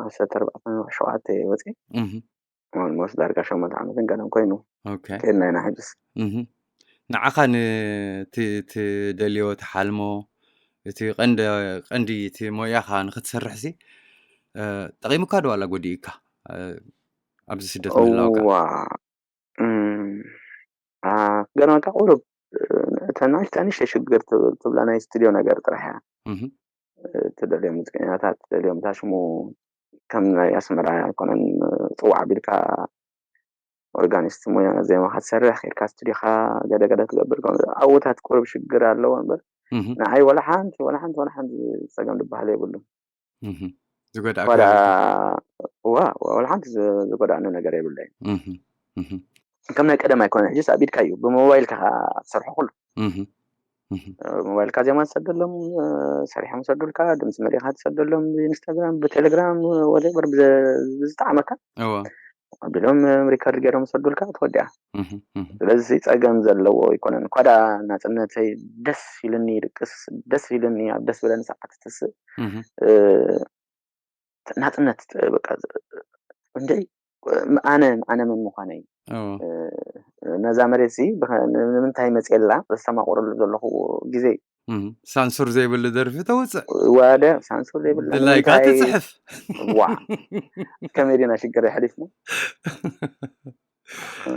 ዓሰርተ ኣርባዕተን ሸውዓተ ወፂ እህ ኦልሞስት ዳርጋ ሸሞንተ ዓመትን ገለን ኮይኑ ኦኬ ከድና ኢና ሕጅስ እህ ንዓኻ ንቲ ትደልዮ ትሓልሞ እቲ ቀንዲ ቀንዲ እቲ ሞያኻ ንክትሰርሕ ሲ እ፣ ጠቂሙካ ዶ ዋላ ጎዲእካ እ፣ ኣብዚ ስደት ምህላውካ? እዋ እም፣ አ፣ ገና ቁሩብ እተን ንእሽተ ንእሽተ ሽግር ትብል- ትብላ ናይ ስቱዲዮ ነገር ጥራሕ እያ። እህ ትደልዮም ሙዚቀኛታት ትደልዮም ታሽሙ ከም ናይ ኣስመራ ኣይኮነን። ፅዋዕ ኣቢልካ ኦርጋኒስት ሞያ ዜማ ክትሰርሕ ከድካ ስቱዲዮካ ገለ ገለ ትገብር ከም ኣብታት ቁሩብ ሽግር ኣለዎ እምበር እህ ንዓይ ወላ ሓንቲ ወላ ሓንቲ ወላ ሓንቲ ፀገም ዝበሃል የብሉን። እህ ዝጎዳእካ ዋላ የብሉን። ዋ ወላ ሓንቲ ዝ- ዝጎዳእኒ ነገር የብለይ። እህ እህ ከም ናይ ቀደም ኣይኮነ ሕጂ ኣቢድካ እዩ ብሞባይልካ ክትሰርሖ ኩሉ እህ እህ ሞባይልካ ዜማ ትሰደሎም ሰሪሖም ሰዱልካ ድምፂ መሊካ ትሰደሎም ብኢንስታግራም ብቴሌግራም ወደበር ብዝጠዓመካ እዋ ኣቢሎም ሪከርድ ገይሮም ሰዱልካ ተወዲኣ። እህ እህ ስለዚ ጸገም ዘለዎ ኣይኮነን። ኳዳ ናጽነተይ ደስ ኢልኒ ይድቅስ ደስ ኢልኒ ኣብ ደስ ብለኒ ሰዓት ትስእ እህ እ፣ ናጽነት በቃ እንደ ኣነ ኣነ ምን ምዃነይ እዋ እ፣ ነዛ መሬት ዚ ንምንታይ መጽየላ ዘስተማቆረሉ ዘለኹ ግዜ እህ ሳንሱር ዘይብሉ ደርፊ ተውፅእ ወደ ሳንሱር ዘይብላ ድላይካ ንምንታይ ትፅሕፍ ዋ ከመይ ዲና ሽግር የሕሊፍና እ፣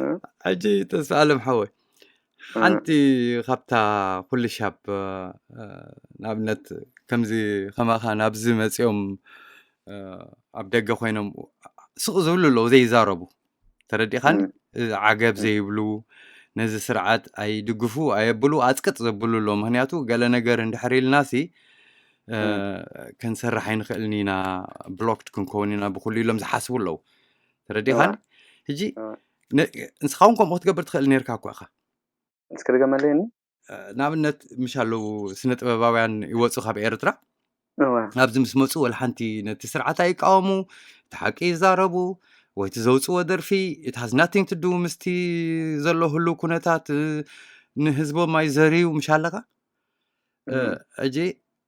ሕጂ ተስፋ ኣለም ሓወይ ሓንቲ ካብታ ኩሉ ሻብ እ፣ ንኣብነት ከምዚ ከማኻ ናብዚ መፂኦም እ፣ ኣብ ደገ ኮይኖም ስቕ ዝብሉ ኣለዉ ዘይዛረቡ ተረዲኻኒ ም። እዚ ዓገብ ዘይብሉ ነዚ ስርዓት ኣይድግፉ ኣየብሉ ኣፅቅጥ ዘብሉ ኣለዉ ምክንያቱ ገለ ነገር እንድሕር ኢልናሲ እ፣ ም። ክንሰርሕ ኣይንኽእልን ኢና ብሎክድ ክንከውን ኢና ብኩሉ ኢሎም ዝሓስቡ ኣለዉ ተረዲኻኒ እዋ። ሕጂ እዋ። ነ- ንስኻ እውን ከምኡ ክትገብር ትኽእል ነርካ እኳ ኢኻ እስኪ ድገመለይኒ ንኣብነት ምሽ ኣለዉ ስነ ጥበባውያን ይወፁ ካብ ኤርትራ እዋ ኣብዚ ምስ መፁ ወላ ሓንቲ ነቲ ስርዓት ኣይቃወሙ እቲ ሓቂ ይዛረቡ ወይ እቲ ዘውፅዎ ደርፊ it has nothing to do ምስቲ ዘሎ ህሉ ኩነታት እ፣ ንህዝቦም ኣይዘርዩ ምሽ ኣለኻ እ፣ እም። ሕጂ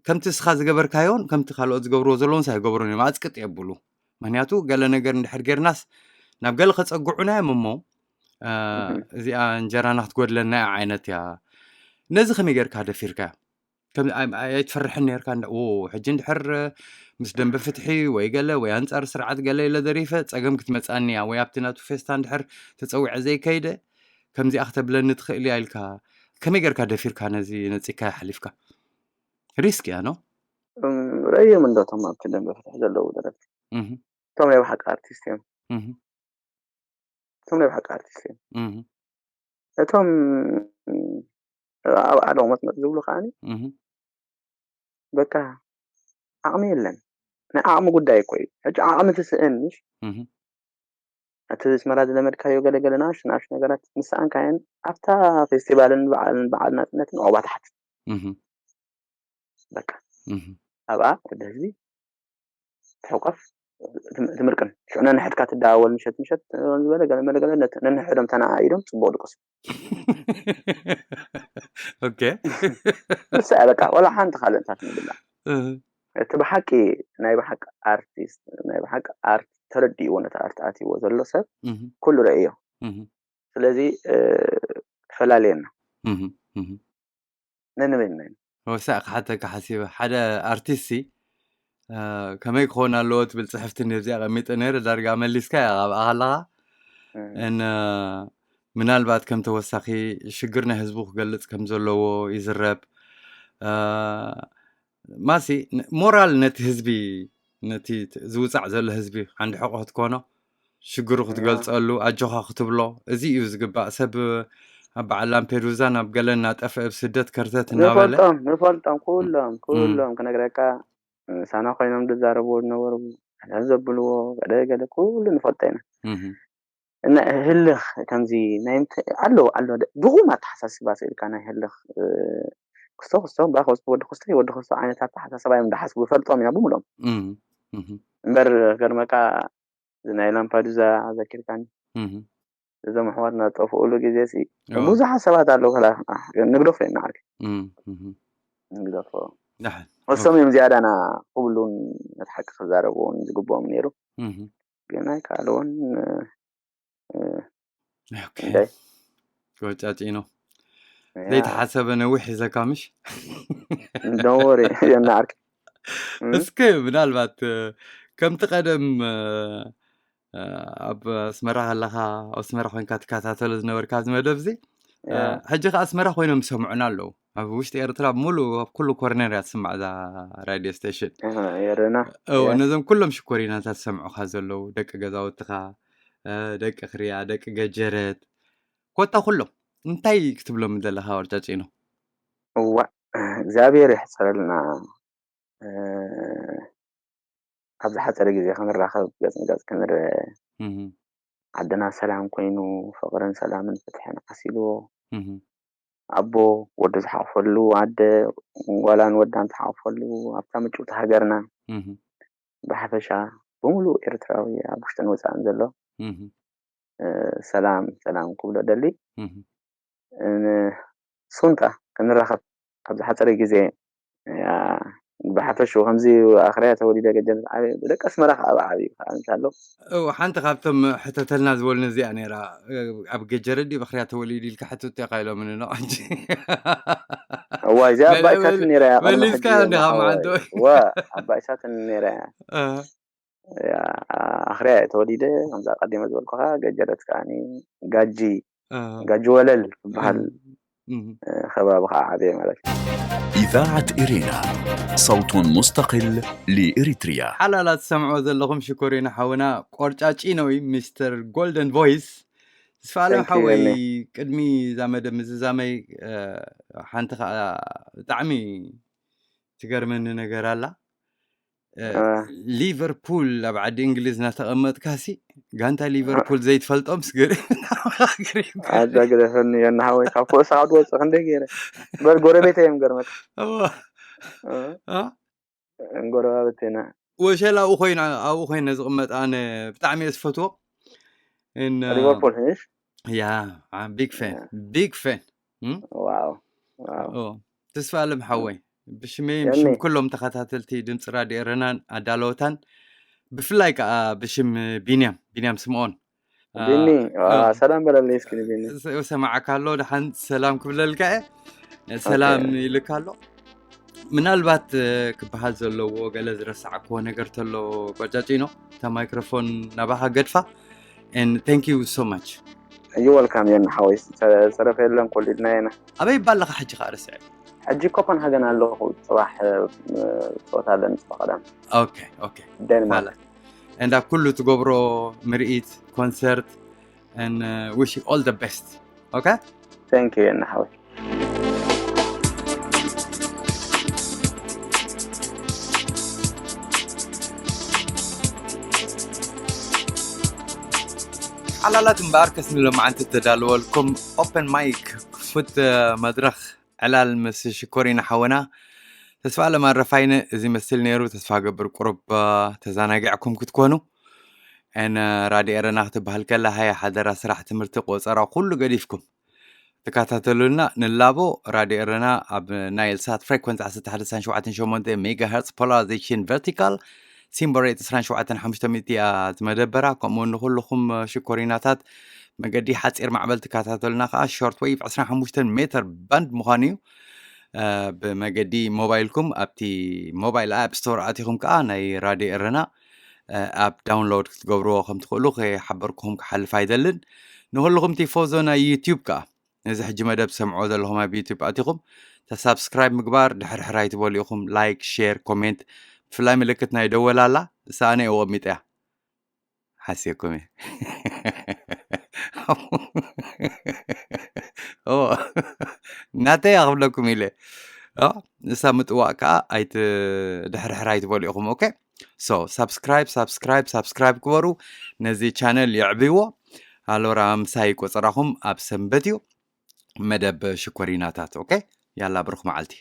ከምቲ እስኻ ዝገበርካዮን ከምቲ ካልኦት ዝገብርዎ ዘለውን ሳ ይገብሩን እዮም ኣፅቅጥ የብሉ ምክንያቱ ገለ ነገር እንድሕር ጌርናስ ናብ ገለ ከፀግዑና እዮም እሞ እ፣ እም። እዚኣ እንጀራና ክትጎድለና እያ ዓይነት እያ ነዚ ከመይ ጌርካ ደፊርካ ከም ኣይ- ኣይ- ኣይትፈርሕን ነርካ እንዳ ዎ ሕጂ እንድሕር ምስ ደንበ ፍትሒ ወይ ገለ ወይ ኣንጻር ስርዓት ገለ ኢለ ደሪፈ ጸገም ክትመጻኒ እያ ወይ ኣብቲ ናቱ ፌስታ እንድሕር ተጸዊዐ ዘይከይደ ከምዚኣ ክተብለኒ ትኽእል እያ ኢልካ ከመይ ጌርካ ደፊርካ ነዚ ነጺካ ሓሊፍካ ሪስክ እያ ኖ እም፣ ረእዮም እንዶ እቶም ኣብቲ ደንበ ፍትሒ ዘለዉ ደረፍቲ እህ እቶም ናይ ብሓቂ ኣርቲስት እዮም እህ እቶም ናይ ብሓቂ ኣርቲስት እዮም እህ እቶም ኣብ ዓዶም መፅመፅ ዝብሉ ከዓኒ እህ በቃ ዓቕሚ የለን ናይ ዓቕሚ ጉዳይ እኮ እዩ ሕጂ ዓቕሚ ትስእን ምሽ እህ እቲ ኣስመራ ዝለመድካዮ ገለገለ ናሽ ናሽ ነገራት ምስኣንካየን ኣብታ ፌስቲቫልን በዓልን በዓል ናፅነትን ኦባታሓት እህ በቃ እህ ኣብኣ ወደ ህዝቢ ትሕቆፍ ትም- ትምርቅን ሽዑ ነንሕድካ ትደዋወል ምሸት ምሸት ዝበለ ገለ መለ ገለ ነት- ነንሕዶም ተነኣኢዶም ፅቡቅ ድቅሱ ኦኬ። ንሳ እያ በቃ፣ ወላ ሓንቲ ካልእ እንታትን የብላ። እቲ ብሓቂ ናይ ብሓቂ ኣርቲስት፣ ናይ ብሓቂ ኣርት ተረዲእዎ፣ ነቲ ኣርት ኣትይዎ ዘሎ ሰብ ኩሉ ረእዮ። ስለዚ ፈላልየና ነንበይንና ኢና። ወሳእ ክሓተካ ሓሲበ፣ ሓደ ኣርቲስት ከመይ ክኸውን ኣለዎ ትብል ፅሕፍቲ እዚኣ ቀሚጠ ነይረ። ዳርጋ መሊስካ እያ ኣብኣ ከለኻ። እን ምናልባት ከም ተወሳኺ ሽግር ናይ ህዝቡ ክገልፅ ከም ዘለዎ ይዝረብ። ማሲ ሞራል ነቲ ህዝቢ፣ ነቲ ዝውፃዕ ዘሎ ህዝቢ ሓንዲ ሕቆ ክትኮኖ፣ ሽግሩ ክትገልፀሉ፣ ኣጆኻ ክትብሎ፣ እዚ እዩ ዝግባእ። ሰብ ኣብ በዓል ላምፔዱዛ ናብ ገለ እናጠፍአ፣ ኣብ ስደት ከርተት እናበለ ንፈልጦም ንፈልጦም ኩሎም ኩሎም ክነግረካ፣ ምሳና ኮይኖም ዝዛረብዎ ዝነበሩ፣ ሕነ ዘብልዎ፣ ገለ ገለ ኩሉ ንፈልጦ ኢና። እና ህልኽ ከምዚ ናይ ምት- ኣሎ ኣሎ ደ- ድኹም ኣተሓሳስባ ስእልካ ናይ ህልኽ እ፣ ክስቶ ክስቶ እምበኣር ክስቶ ወዲ ክስቶ ወዲ ክስቶ ዓይነት ኣተሓሳስባ እዮም ዝሓስቡ፣ ፈልጦም ኢና ብምሎም። እምበር ገርመካ፣ እዚ ናይ ላምፓዱዛ ዘኪርካኒ፣ እዞም ኣሕዋትና ዝጠፍኡሉ ግዜ ሲ ብዙሓት ሰባት ኣለዉ። ከላ ንግደፎ ኢና ዓርኪ፣ ንግደፎ። እሶም እዮም ዝያዳና ክብሉን ነቲ ሓቂ ክዛረብዎን ዝግብኦም ነይሩ። ግን ኣይከኣልዎን። ኦኬ። እንታይ? ወጫጭ ነው። ዘይተሓሰበ ነዊሕ ሒዘካ ምሽ? ደወሪ የናዓርክ። እስከ ምናልባት ከምቲ ቀደም ኣብ ኣስመራ ከለኻ፣ ኣብ ኣስመራ ኮይንካ ትከታተሎ ዝነበርካ ኣብዚ መደብ እዚ፣ ሕጂ ከኣ ኣስመራ ኮይኖም ይሰምዑና ኣለዉ። ኣብ ውሽጢ ኤርትራ ሙሉ ኣብ ኩሉ ኮርነር እያ ትስማዕ እዛ ራድዮ ስቴሽን። የርና እዎ፣ ነዞም ኩሎም ሽኮሪናታት ዝሰምዑኻ ዘለዉ፣ ደቂ ገዛውትኻ፣ ደቂ ክርያ፣ ደቂ ገጀረት፣ ኮታ ኩሎም እንታይ ክትብሎም ዘለኻ ወርጫጭ ነው? እዋ እግዚኣብሔር ይሕፀረልና። ኣብዚ ሓፀረ ግዜ ክንራኸብ፣ ገፅ ንገፅ ክንርአ፣ ዓድና ሰላም ኮይኑ፣ ፍቕርን ሰላምን ፍትሕን ዓሲልዎ፣ ኣቦ ወዱ ዝሓቕፈሉ፣ ኣደ ጓላን ወዳን ትሓቕፈሉ፣ ኣብታ ምጭውቲ ሃገርና ብሓፈሻ ብምሉእ ኤርትራዊ ኣብ ውሽጥን ወፃእን ዘሎ ሰላም ሰላም ክብሎ ደሊ። ንሱንታ ክንራኸብ ኣብዚ ሓፀረ ግዜ። ብሓፈሽኡ ከምዚ ኣኽርያ ተወሊደ ገጀረት ዓብየ፣ ደቂ ኣስመራ ከዓ ኣብ ዓብዩ ከዓ እንታሎ። እው፣ ሓንቲ ካብቶም ሕተተልና ዝበሉኒ እዚኣ ነይራ። ኣብ ገጀረት ድዩ ኣኽርያ ተወሊዱ ኢልካ ሕትት ኢኻ ኢሎምኒ ነው ሕጂ። እዋይ፣ እዚኣ ኣባይሳትን ነይራ እያ፣ ቅድሚ ሕጂ መሊስካ እንዲኻ መዓንቶ። እዋ፣ ኣባይሳትን ነይራ እያ። ኣኽርያ እየ ተወሊደ፣ ከምዛ ቀዲመ ዝበልኩኻ። ገጀረት ከዓኒ ጋጂ፣ ጋጂ ወለል ዝበሃል ከባቢ ከዓ ዓብየ ማለት እዩ። إذاعة إرينا، صوت مستقل لإريتريا. ሓላላት ትሰምዕዎ ዘለኹም ሽኮሪና ሓውና ቆርጫጪ ነው ሚስተር ጎልደን ቮይስ። ተስፋ ኣለም ሓወይ፣ ቅድሚ እዛ መደብ ምዝዛመይ ሓንቲ ከዓ ብጣዕሚ ትገርመኒ ነገር ኣላ። ሊቨርፑል ኣብ ዓዲ እንግሊዝ እናተቐመጥካሲ ጋንታ ሊቨርፑል ዘይትፈልጦም ስገሪ ኣዛ ግደፈኒ፣ ዮና ሓወይ፣ ካብ ኩዕሶ ካብ ዝወፅእ ክንደይ ገይረ። በል ጎረቤት እዮም ገርመት ጎረባብት ኢና። ወሸላ ኣብኡ ኮይና፣ ኣብኡ ኮይነ ዝቕመጥ ኣነ ብጣዕሚ እየ ዝፈትዎ። ሊቨርፑል ሽ ያ፣ ቢግ ፌን፣ ቢግ ፌን። ዋው። ተስፋ ኣለም ሓወይ፣ ብሽመይ ብሽም ኩሎም ተኸታተልቲ ድምፂ ራድዮ ኤረናን ኣዳለወታን፣ ብፍላይ ከዓ ብሽም ቢንያም ቢንያም ስምኦን፣ ቢኒ፣ ሰላም በለለይ እስኪ ንቢኒ። ሰማዕካ ኣሎ፣ ደሓን ሰላም ክብለልካ እየ። ሰላም ኢልካ ኣሎ። ምናልባት ክበሃል ዘለዎ ገለ ዝረሳዕክዎ ነገር ተሎ፣ ቆጫጪኖ፣ እታ ማይክሮፎን ናባኻ ገድፋ። And thank you so much። You welcome፣ ዮና ሓወይ። ሰረፈ የለን፣ ኮሊድና ኢና። ኣበይ እባ ኣለኻ ሕጂ ከኣ? ረስዐ። ሕጂ ኮፐንሃገን ኣለኹ። ጽባሕ ጸወታ ኣለኒ፣ ጽባሕ ቀዳም። ኦኬ፣ ኦኬ። ደንማርክ። And ኣብ ኩሉ ትገብሮ ምርኢት፣ ኮንሰርት፣ and wish you all the best. Okay? Thank you፣ ዮና ሓወይ። ሓላላት እምበኣር ከስኒ ሎማዓንቲ እተዳለወልኩም ኦፐን ማይክ ክፉት መድረኽ ዕላል ምስ ሽኮሪና ሓወና ተስፋ ኣለማን ረፋይነ እዚ መስል ነይሩ። ተስፋ ገብር ቁሩብ ተዘናጊዕኩም ክትኮኑ። ን ራድዮ ኤረና ክትበሃል ከላ ሃያ ሓደራ ስራሕ ትምህርቲ ቆፀራ ኩሉ ገዲፍኩም ትከታተሉና ንላቦ። ራድዮ ኤረና ኣብ ናይል ሳት ፍሬኮንሲ ዓሰርተ ሓደ ነጥቢ ሸውዓተ ሸሞንተ ሜጋሄርትስ፣ ፖላራይዜሽን ቨርቲካል፣ ሲምቦል ሬት ዕስራን ሸውዓተን ሓሙሽተ ሚእቲ እያ ዝመደበራ። ከምኡ ንኩልኹም ሽኮሪናታት መገዲ ሓፂር ማዕበል ትከታተሉና ከዓ ሾርት ዌቭ ዕስራን ሓሙሽተን ሜትር ባንድ ምዃኑ እዩ። ብመገዲ ሞባይልኩም ኣብቲ ሞባይል ኣፕ ስቶር ኣቲኹም ከዓ ናይ ራድዮ ኤረና ኣፕ ዳውንሎድ ክትገብርዎ ከም ትኽእሉ ከይሓበርኩኹም ክሓልፍ ኣይደልን። ንኩልኹም ቲፎዞ ናይ ዩቲዩብ ከዓ ነዚ ሕጂ መደብ ትሰምዕዎ ዘለኹም ኣብ ዩቲዩብ ኣቲኹም ተሳብስክራይብ ምግባር ድሕሪ ሕራይ ትበሉ ኢኹም። ላይክ፣ ሼር፣ ኮሜንት፣ ብፍላይ ምልክት ናይ ደወል ኣላ፣ እሳ ኣነ እወ ሚጠያ ሓስየኩም እየ። እወ፣ ናተይ ኣኽብለኩም ኢለ። እወ፣ ንሳ ምጥዋቕ ከዓ ኣይት-፣ ድሕሪ ሕራይ ትበሉ ኢኹም። ኦኬ፣ ሶ ሳብስክራይብ፣ ሳብስክራይብ፣ ሳብስክራይብ ግበሩ። ነዚ ቻነል የዕብይዎ። ኣሎራ ምሳይ ቆፀራኹም ኣብ ሰንበት እዩ። መደብ ሽኮሪናታት። ኦኬ፣ ያላ ብሩኽ መዓልቲ።